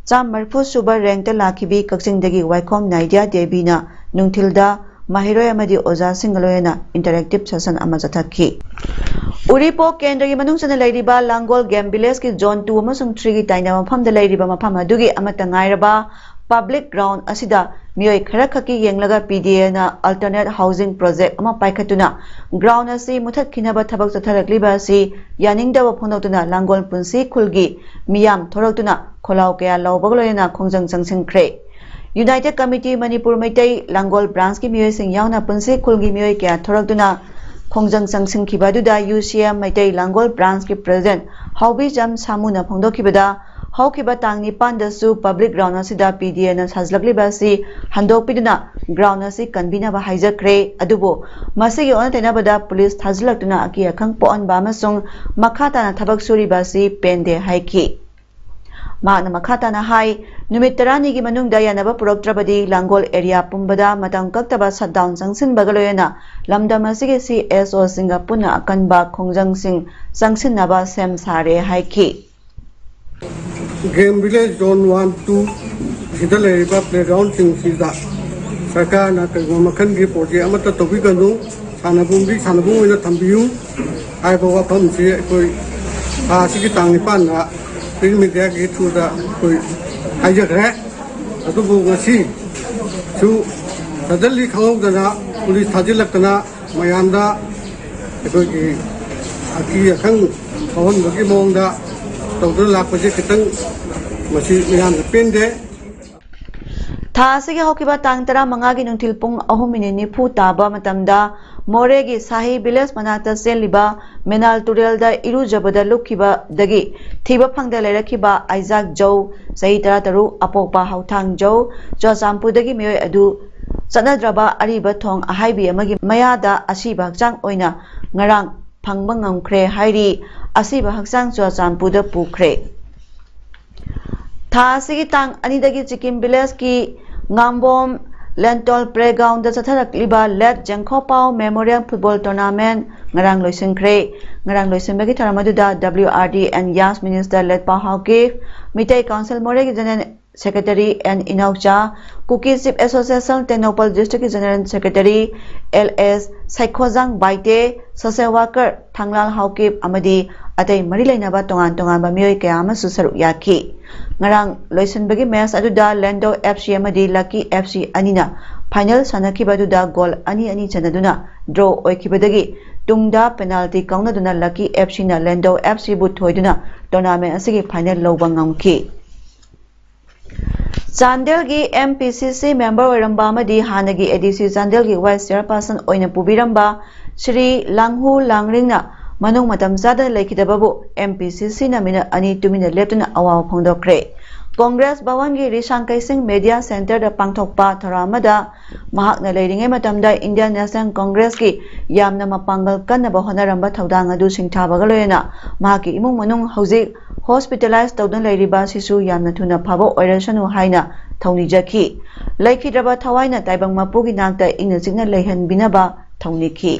ꯆꯥꯝꯃ ꯃꯔꯤꯐꯨ ꯁꯨꯕ rankꯇ ꯂꯥꯛꯈꯤꯕꯤ ꯀꯛꯆꯤꯡꯗꯒꯤ ꯋꯥꯏꯈꯣꯝ ꯅꯥꯏꯗ꯭ꯌꯥ ꯗꯦꯕꯤꯅ ꯅꯨꯡꯊꯤꯜꯗ ꯃꯍꯩꯔꯣꯏ ꯑꯃꯗꯤ ꯑꯣꯖꯥꯁꯤꯡꯒ ꯂꯣꯏꯅꯅ interactive session ꯑꯃ ꯆꯠꯊꯈꯤ꯫ ꯎꯔꯤꯄꯣꯛ ꯀꯦꯟꯗ꯭ꯔꯒꯤ ꯃꯅꯨꯡ ꯆꯟꯅ ꯂꯩꯔꯤꯕ ꯂꯥꯡꯒꯣꯜ Game Villageꯀꯤ Zone two ꯑꯃꯁꯨꯡ Threeꯒꯤ ꯇꯥꯏꯅꯕ ꯃꯐꯝꯗ ꯂꯩꯔꯤꯕ ꯃꯐꯝ ꯑꯗꯨꯒꯤ ꯑꯃꯠꯇ ꯉꯥꯏꯔꯕ public ground ꯑꯁꯤꯗ ꯃꯤꯑꯣꯏ ꯈꯔꯈꯛꯀꯤ ꯌꯦꯡꯂꯒ P D Aꯅ alternate housing project ꯑꯃ ꯄꯥꯏꯈꯠꯇꯨꯅ ground ꯑꯁꯤ ꯃꯨꯊꯠꯈꯤꯅꯕ ꯊꯕꯛ ꯆꯠꯊꯔꯛꯂꯤꯕ ꯑꯁꯤ ꯌꯥꯅꯤꯡꯗꯕ ꯐꯣꯡꯗꯣꯛꯇꯨꯅ ꯂꯥꯡꯒꯣꯜ ꯄꯨꯟꯁꯤ ꯈꯨꯜꯒꯤ ꯃꯤꯌꯥꯝ ꯊꯣꯔꯛꯇꯨꯅ ꯈꯣꯜꯂꯥꯎ ꯀꯌꯥ ꯂꯥꯎꯕꯒ ꯂꯣꯏꯅꯅ ꯈꯣꯡꯖꯪ ꯆꯪꯁꯤꯟꯈ꯭ꯔꯦ꯫ United Committee Manipur Meitei Langol Branch ꯀꯤ ꯃꯤꯑꯣꯏꯁꯤꯡ ꯌꯥꯎꯅ ꯄꯨꯟꯁꯤ ꯈꯨꯜꯒꯤ ꯃꯤꯑꯣꯏ ꯀꯌꯥ ꯊꯣꯔꯛꯇꯨꯅ ꯈꯣꯡꯖꯪ ꯆꯪꯁꯤꯟꯈꯤꯕ ꯑꯗꯨꯗ U C M Meitei Langol Branch ꯀꯤ President ꯍꯥꯎꯕꯤꯖꯝ ꯁꯥꯃꯨꯅ ꯐꯣꯡꯗꯣꯛꯈꯤꯕꯗ, ꯍꯧꯈꯤꯕ ꯇꯥꯡ ꯅꯤꯄꯥꯟꯗꯁꯨ public ground ꯑꯁꯤꯗ P D A ꯅ ꯁꯥꯖꯤꯜꯂꯛꯂꯤꯕ ꯑꯁꯤ ꯍꯟꯗꯣꯛꯄꯤꯗꯨꯅ ground ꯑꯁꯤ ꯀꯟꯕꯤꯅꯕ ꯍꯥꯏꯖꯈ꯭ꯔꯦ꯫ ꯑꯗꯨꯕꯨ ꯃꯁꯤꯒꯤ ꯑꯣꯟꯅ ꯇꯩꯅꯕꯗ ꯄꯨꯂꯤꯁ ꯊꯥꯖꯤꯜꯂꯛꯇꯨꯅ ꯑꯀꯤ ꯑꯈꯪ ꯄꯣꯛꯍꯟꯕ ꯑꯃꯁꯨꯡ ꯃꯈꯥ ꯇꯥꯅ ꯊꯕꯛ ꯁꯨꯔꯤꯕ ꯑꯁꯤ ꯄꯦꯟꯗꯦ ꯍꯥꯏꯈꯤ꯫ ꯃꯍꯥꯛꯅ ꯃꯈꯥ ꯇꯥꯅ ꯍꯥꯏ, ꯅꯨꯃꯤꯠ ꯇꯔꯥꯅꯤꯒꯤ ꯃꯅꯨꯡꯗ ꯌꯥꯅꯕ ꯄꯨꯔꯛꯇ꯭ꯔꯕꯗꯤ ꯂꯥꯡꯒꯣꯜ area ꯄꯨꯝꯕꯗ ꯃꯇꯝ ꯀꯛꯇꯕ shutdown ꯆꯪꯁꯤꯟꯕꯒ ꯂꯣꯏꯅꯅ ꯂꯝꯗꯝ ꯑꯁꯤꯒꯤ C S O ꯁꯤꯡꯒ ꯄꯨꯟꯅ ꯑꯀꯟꯕ ꯈꯣꯡꯖꯪꯁꯤꯡ ꯆꯪꯁꯤꯟꯅꯕ ꯁꯦꯝ ꯁꯥꯔꯦ ꯍꯥꯏꯈꯤ꯫ Game Village Zone One, Two ꯁꯤꯗ ꯂꯩꯔꯤꯕ playground ꯁꯤꯡꯁꯤꯗ ꯁꯔꯀꯥꯔꯅ ꯀꯔꯤꯒꯨꯝꯕ ꯃꯈꯜꯒꯤ project ꯑꯃꯠꯇ ꯇꯧꯕꯤꯒꯅꯨ꯫ ꯁꯥꯟꯅꯕꯨꯡꯗꯤ ꯁꯥꯟꯅꯕꯨꯡ ꯑꯣꯏꯅ ꯊꯝꯕꯤꯌꯨ ꯍꯥꯏꯕ ꯋꯥꯐꯝꯁꯤ ꯑꯩꯈꯣꯏ ꯊꯥ ꯑꯁꯤꯒꯤ ꯇꯥꯡ ꯅꯤꯄꯥꯟꯗ print media ꯒꯤ through ꯗ ꯑꯩꯈꯣꯏ ꯍꯥꯏꯖꯈ꯭ꯔꯦ꯫ ꯑꯗꯨꯕꯨ ꯉꯁꯤꯁꯨ suddenly ꯈꯪꯍꯧꯗꯅ ꯄꯨꯂꯤꯁ ꯊꯥꯖꯤꯜꯂꯛꯇꯅ ꯃꯌꯥꯝꯗ ꯑꯩꯈꯣꯏꯒꯤ ꯑꯀꯤ ꯑꯈꯪ ꯐꯥꯎꯍꯟꯕꯒꯤ ꯃꯑꯣꯡꯗ ꯇꯧꯗꯨꯅ ꯂꯥꯛꯄꯁꯦ ꯈꯤꯇꯪ ꯃꯁꯤ ꯃꯌꯥꯝꯗ ꯄꯦꯟꯗꯦ꯫ ꯊꯥ ꯑꯁꯤꯒꯤ ꯍꯧꯈꯤꯕ ꯇꯥꯡ ꯇꯔꯥꯃꯉꯥꯒꯤ ꯅꯨꯡꯊꯤꯜ ꯄꯨꯡ ꯑꯍꯨꯝ minute ꯅꯤꯐꯨ ꯇꯥꯕ ꯃꯇꯝꯗ ꯃꯣꯔꯦꯒꯤ ꯁꯥꯍꯤ village ꯃꯅꯥꯛꯇ ꯆꯦꯜꯂꯤꯕ ꯃꯦꯅꯥꯜ ꯇꯨꯔꯦꯜꯗ ꯏꯔꯨꯖꯕꯗ ꯂꯨꯞꯈꯤꯕꯗꯒꯤ ꯊꯤꯕ ꯐꯪꯗ ꯂꯩꯔꯛꯈꯤꯕ ꯑꯥꯏꯖꯥꯛ ꯖꯧ, ꯆꯍꯤ ꯇꯔꯥꯇꯔꯨꯛ, ꯑꯄꯣꯛꯄ ꯍꯧꯊꯥꯡ ꯖꯧ, ꯆꯨꯔꯆꯥꯟꯄꯨꯔꯗꯒꯤ ꯃꯤꯑꯣꯏ ꯑꯗꯨ ꯆꯠꯅꯗ꯭ꯔꯕ ꯑꯔꯤꯕ ꯊꯣꯡ ꯑꯍꯥꯏꯕꯤ ꯑꯃꯒꯤ ꯃꯌꯥꯗ ꯑꯁꯤꯕ ꯍꯛꯆꯥꯡ ꯑꯣꯏꯅ ꯉꯔꯥꯡ ꯐꯪꯕ ꯉꯝꯈ꯭ꯔꯦ ꯍꯥꯏꯔꯤ꯫ ꯑꯁꯤꯕ ꯍꯛꯆꯥꯡ ꯆꯨꯔꯆꯥꯟꯄꯨꯔꯗ ꯄꯨꯈ꯭ꯔꯦ꯫ ꯊꯥ ꯑꯁꯤꯒꯤ ꯇꯥꯡ ꯑꯅꯤꯗꯒꯤ ꯆꯤꯀꯤꯝ village ꯀꯤ ꯉꯥꯝꯕꯣꯝ ꯂꯦꯟꯇꯣꯜ playground ꯗ ꯆꯠꯊꯔꯛꯂꯤꯕ Late ꯖꯦꯡꯈꯣꯄꯥꯎ Memorial Football Tournament ꯉꯔꯥꯡ ꯂꯣꯏꯁꯤꯟꯈ꯭ꯔꯦ꯫ ꯉꯔꯥꯡ ꯂꯣꯏꯁꯤꯟꯕꯒꯤ ꯊꯧꯔꯝ ꯑꯗꯨꯗ W R D and Yas Minister ꯂꯦꯠꯄꯥꯎ Haokip, Meitei Council ꯃꯣꯔꯦꯒꯤ General Secretary N ꯏꯅꯥꯎꯆꯥ, Kuki Chief Association Tengnoupal district ꯀꯤ General Secretary L S ꯁꯩꯈꯣꯖꯥꯡ Baite, social worker ꯊꯥꯡꯂꯥꯜ Haokip ꯑꯃꯗꯤ ꯑꯇꯩ ꯃꯔꯤ ꯂꯩꯅꯕ ꯇꯣꯉꯥꯟ ꯇꯣꯉꯥꯟꯕ ꯃꯤꯑꯣꯏ ꯀꯌꯥ ꯑꯃꯁꯨ ꯁꯔꯨꯛ ꯌꯥꯈꯤ꯫ ꯉꯔꯥꯡ ꯂꯣꯏꯁꯤꯟꯕꯒꯤ match ꯑꯗꯨꯗ ꯂꯦꯟꯗꯧ F C ꯑꯃꯗꯤ Lucky F C ꯑꯅꯤꯅ final ꯁꯥꯟꯅꯈꯤꯕ ꯑꯗꯨꯗ goal ꯑꯅꯤ ꯑꯅꯤ ꯆꯟꯅꯗꯨꯅ draw ꯑꯣꯏꯈꯤꯕꯗꯒꯤ ꯇꯨꯡꯗ penalty ꯀꯥꯎꯅꯗꯨꯅ Lucky F C ꯅ ꯂꯦꯟꯗꯧ F C ꯕꯨ ꯊꯣꯏꯗꯨꯅ tournament ꯑꯁꯤꯒꯤ final ꯂꯧꯕ ꯉꯝꯈꯤ꯫ ꯆꯥꯟꯗꯦꯜꯒꯤ M P C C member ꯑꯣꯏꯔꯝꯕ ꯑꯃꯗꯤ ꯍꯥꯟꯅꯒꯤ A D C ꯆꯥꯟꯗꯦꯜꯒꯤ vice chairperson ꯑꯣꯏꯅ ꯄꯨꯕꯤꯔꯝꯕ ꯁ꯭ꯔꯤ ꯂꯥꯡꯍꯨ ꯂꯥꯡꯔꯤꯡꯅ ꯃꯅꯨꯡ ꯃꯇꯝ ꯆꯥꯗꯅ ꯂꯩꯈꯤꯗꯕꯕꯨ M P C C ꯅ ꯃꯤꯅꯠ ꯑꯅꯤ ꯇꯨꯃꯤꯟꯅ ꯂꯦꯞꯇꯨꯅ ꯑꯋꯥꯕ ꯐꯣꯡꯗꯣꯛꯈ꯭ꯔꯦ꯫ ꯀꯣꯡꯒ꯭ꯔꯦꯁ ꯚꯋꯟꯒꯤ ꯔꯤꯁꯥꯡ ꯀꯩꯁꯤꯡ media centre ꯗ ꯄꯥꯡꯊꯣꯛꯄ ꯊꯧꯔꯝ ꯑꯃꯗ ꯃꯍꯥꯛꯅ ꯂꯩꯔꯤꯉꯩ ꯃꯇꯝꯗ Indian National Congress ꯀꯤ ꯌꯥꯝꯅ ꯃꯄꯥꯡꯒꯜ ꯀꯟꯅꯕ ꯍꯣꯠꯅꯔꯝꯕ ꯊꯧꯗꯥꯡ ꯑꯗꯨ ꯁꯤꯡꯊꯥꯕꯒ ꯂꯣꯏꯅꯅ ꯃꯍꯥꯛꯀꯤ ꯏꯃꯨꯡ ꯃꯅꯨꯡ ꯍꯧꯖꯤꯛ hospitalize ꯇꯧꯗꯨꯅ ꯂꯩꯔꯤꯕ ꯑꯁꯤꯁꯨ ꯌꯥꯝꯅ ꯊꯨꯅ ꯐꯕ ꯑꯣꯏꯔꯁꯅꯨ ꯍꯥꯏꯅ ꯊꯧꯅꯤꯖꯈꯤ꯫ ꯂꯩꯈꯤꯗ꯭ꯔꯕ ꯊꯋꯥꯏꯅ ꯇꯥꯏꯕꯪ ꯃꯄꯨꯒꯤ ꯅꯥꯛꯇ ꯏꯪꯅ ꯆꯤꯛꯅ ꯂꯩꯍꯟꯕꯤꯅꯕ ꯊꯧꯅꯤꯈꯤ꯫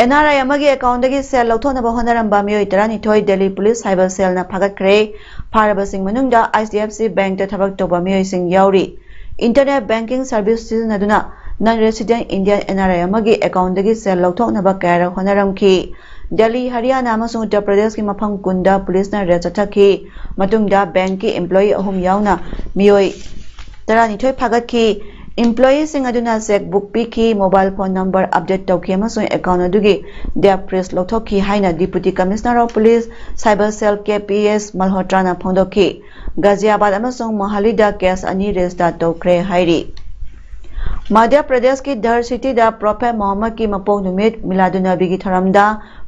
N R I ꯑꯃꯒꯤ account ꯗꯒꯤ ꯁꯦꯜ ꯂꯧꯊꯣꯛꯅꯕ ꯍꯣꯠꯅꯔꯝꯕ ꯃꯤꯑꯣꯏ ꯇꯔꯥꯅꯤꯊꯣꯏ Delhi Police Cyber Cell ꯅ ꯐꯥꯒꯠꯈ꯭ꯔꯦ꯫ ꯐꯥꯔꯕꯁꯤꯡ ꯃꯅꯨꯡꯗ I C I C I ꯊꯕꯛ ꯇꯧꯕ ꯃꯤꯑꯣꯏꯁꯤꯡ ꯌꯥꯎꯔꯤ꯫ Internet banking service ꯁꯤꯖꯤꯟꯅꯗꯨꯅ non resident Indian N R I ꯑꯃꯒꯤ account ꯗꯒꯤ ꯁꯦꯜ ꯂꯧꯊꯣꯛꯅꯕ ꯀꯌꯥꯔꯛ ꯍꯣꯠꯅꯔꯝꯈꯤ꯫ ꯗꯦꯜꯂꯤ, ꯍꯔꯤꯌꯥꯅꯥ ꯑꯃꯁꯨꯡ ꯎꯠꯇꯔ ꯄ꯭ꯔꯗꯦꯁꯀꯤ ꯃꯐꯝ ꯀꯨꯟꯗ ꯄꯨꯂꯤꯁꯅ raid ꯆꯠꯊꯈꯤ꯫ ꯃꯇꯨꯡꯗ bank ꯀꯤ employee ꯑꯍꯨꯝ ꯌꯥꯎꯅ ꯃꯤꯑꯣꯏ ꯇꯔꯥꯅꯤꯊꯣꯏ ꯐꯥꯒꯠꯈꯤ꯫ Employee ꯁꯤꯡ ꯑꯗꯨꯅ cheque book ꯄꯤꯈꯤ, mobile phone number update ꯇꯧꯈꯤ ꯑꯃꯁꯨꯡ account ꯑꯗꯨꯒꯤ deep freeze ꯂꯧꯊꯣꯛꯈꯤ ꯍꯥꯏꯅ Deputy Commissioner of Police Cyber Cell K P S Malhotra ꯅ ꯐꯣꯡꯗꯣꯛꯈꯤ꯫ ꯒꯥꯖꯤꯌꯥꯕꯥꯗ ꯑꯃꯁꯨꯡ ꯃꯣꯍꯥꯂꯤꯗ case ꯑꯅꯤ register ꯇꯧꯈ꯭ꯔꯦ ꯍꯥꯏꯔꯤ꯫ ꯃꯙ꯭ꯌ ꯄ꯭ꯔꯗꯦꯁꯀꯤ ꯙꯔ ꯁꯤꯇꯤꯗ Prophet ꯃꯣꯍꯝꯃꯗꯀꯤ ꯃꯄꯣꯛ ꯅꯨꯃꯤꯠ ꯃꯤꯂꯥꯗꯨꯟꯅꯕꯤꯒꯤ ꯊꯧꯔꯝꯗ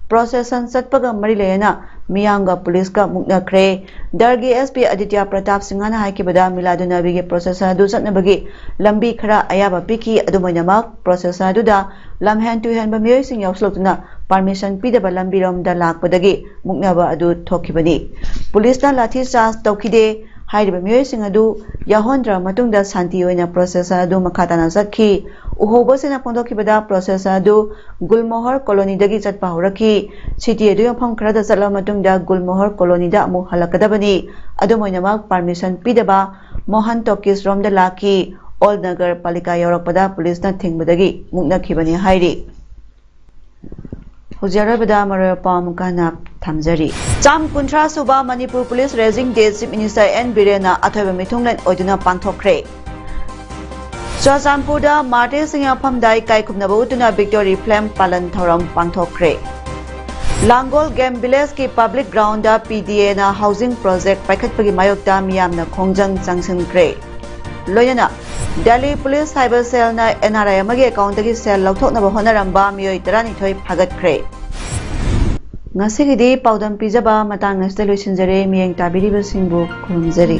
procession ꯆꯠꯄꯒ ꯃꯔꯤ ꯂꯩꯅꯅ ꯃꯤꯌꯥꯝꯒ ꯄꯨꯂꯤꯁꯀ ꯃꯨꯛꯅꯈ꯭ꯔꯦ꯫ ꯙꯔꯒꯤ S P ꯑꯗꯤꯇ꯭ꯌ ꯄ꯭ꯔꯇꯥꯞ ꯁꯤꯡꯍꯅ ꯍꯥꯏꯈꯤꯕꯗ, ꯃꯤꯂꯥꯗꯨꯟꯅꯕꯤꯒꯤ procession ꯑꯗꯨ ꯆꯠꯅꯕꯒꯤ ꯂꯝꯕꯤ ꯈꯔ ꯑꯌꯥꯕ ꯄꯤꯈꯤ꯫ ꯑꯗꯨꯝ ꯑꯣꯏꯅꯃꯛ, procession ꯑꯗꯨꯗ ꯂꯝꯍꯦꯟ ꯇꯨꯍꯦꯟꯕ ꯃꯤꯑꯣꯏꯁꯤꯡ ꯌꯥꯎꯁꯤꯜꯂꯛꯇꯨꯅ permission ꯄꯤꯗꯕ ꯂꯝꯕꯤꯔꯣꯝꯗ ꯂꯥꯛꯄꯗꯒꯤ ꯃꯨꯛꯅꯕ ꯑꯗꯨ ꯊꯣꯛꯈꯤꯕꯅꯤ꯫ ꯄꯨꯂꯤꯁꯅ ꯂꯥꯊꯤ ꯆꯥꯔꯖ ꯇꯧꯈꯤꯗꯦ꯫ ꯍꯥꯏꯔꯤꯕ ꯃꯤꯑꯣꯏꯁꯤꯡ ꯑꯗꯨ ꯌꯥꯎꯍꯟꯗ꯭ꯔꯕ ꯃꯇꯨꯡꯗ ꯁꯥꯟꯇꯤ ꯑꯣꯏꯅ procession ꯑꯗꯨ ꯃꯈꯥ ꯇꯥꯅ ꯆꯠꯈꯤ꯫ ꯎꯍꯧꯕꯁꯤꯡꯅ ꯐꯣꯡꯗꯣꯛꯈꯤꯕꯗ, procession ꯑꯗꯨ ꯒꯨꯜꯃꯣꯍꯔ colony ꯗꯒꯤ ꯆꯠꯄ ꯍꯧꯔꯛꯈꯤ꯫ City ꯑꯗꯨꯒꯤ ꯃꯐꯝ ꯈꯔꯗ ꯆꯠꯂꯕ ꯃꯇꯨꯡꯗ ꯒꯨꯜꯃꯣꯍꯔ colony ꯗ ꯑꯃꯨꯛ ꯍꯜꯂꯛꯀꯗꯕꯅꯤ꯫ ꯑꯗꯨꯝ ꯑꯣꯏꯅꯃꯛ, permission ꯄꯤꯗꯕ ꯃꯣꯍꯟ ꯇꯣꯀꯤꯁ ꯔꯣꯝꯗ ꯂꯥꯛꯈꯤ꯫ ꯑꯣꯜ ꯅꯒꯔ ꯄꯥꯂꯤꯀꯥ ꯌꯧꯔꯛꯄꯗ ꯄꯨꯂꯤꯁꯅ ꯊꯤꯡꯕꯗꯒꯤ ꯃꯨꯛꯅꯈꯤꯕꯅꯤ ꯍꯥꯏꯔꯤ꯫ ꯍꯧꯖꯤꯛ ꯑꯔꯣꯏꯕꯗ ꯃꯔꯨꯑꯣꯏꯕ ꯄꯥꯎ ꯑꯃꯨꯛꯀ ꯍꯟꯅ ꯊꯝꯖꯔꯤ꯫ ꯆꯥꯝ ꯀꯨꯟꯊ꯭ꯔꯥ ꯁꯨꯕ Manipur police Raising Day Chief Minister N ꯕꯤꯔꯦꯟꯅ ꯑꯊꯣꯏꯕ ꯃꯤꯊꯨꯡꯂꯦꯟ ꯑꯣꯏꯗꯨꯅ ꯄꯥꯡꯊꯣꯛꯈ꯭ꯔꯦ꯫ ꯆꯨꯔꯆꯥꯟꯄꯨꯔꯗ ꯃꯥꯔꯇꯤꯔꯁꯤꯡꯒꯤ ꯃꯐꯝꯗ ꯏꯀꯥꯏ ꯈꯨꯝꯅꯕ ꯎꯠꯇꯨꯅ Victory Flame ꯄꯥꯂꯟ ꯊꯧꯔꯝ ꯄꯥꯡꯊꯣꯛꯈ꯭ꯔꯦ꯫ ꯂꯥꯡꯒꯣꯜ ꯒꯦꯝ ꯚꯤꯂꯦꯖꯀꯤ ꯄꯕ꯭ꯂꯤꯛ ꯒ꯭ꯔꯥꯎꯟꯗ ꯄꯤ ꯗꯤ ꯑꯦꯅ ꯍꯥꯎꯁꯤꯡ ꯄ꯭ꯔꯣꯖꯦꯛ ꯄꯥꯏꯈꯠꯄꯒꯤ ꯃꯥꯌꯣꯛꯇ ꯃꯤꯌꯥꯝꯅ ꯈꯣꯡꯖꯪ ꯆꯪꯁꯤꯟꯈ꯭ꯔꯦ꯫ ꯂꯣꯏꯅꯅ ꯗꯦꯜꯂꯤ ꯄꯨꯂꯤꯁ ꯍꯥꯏꯕ ꯁꯦꯜꯅ ꯑꯦꯟ ꯑꯥꯔ ꯑꯥꯏ ꯑꯃꯒꯤ ꯑꯦꯀꯥꯎꯟꯗꯒꯤ ꯁꯦꯜ ꯂꯧꯊꯣꯛꯅꯕ ꯍꯣꯠꯅꯔꯝꯕ ꯃꯤꯑꯣꯏ ꯇꯔꯥꯅꯤꯊꯣꯏ ꯐꯥꯒꯠꯈ꯭ꯔꯦ꯫ ꯉꯁꯤꯒꯤꯗꯤ ꯄꯥꯎꯗꯝ ꯄꯤꯖꯕ ꯃꯇꯥꯡ ꯑꯁꯤꯗ ꯂꯣꯏꯁꯤꯟꯖꯔꯦ꯫ ꯃꯤꯠꯌꯦꯡ ꯇꯥꯕꯤꯔꯤꯕꯁꯤꯡꯕꯨ ꯈꯨꯔꯨꯝꯖꯔꯤ꯫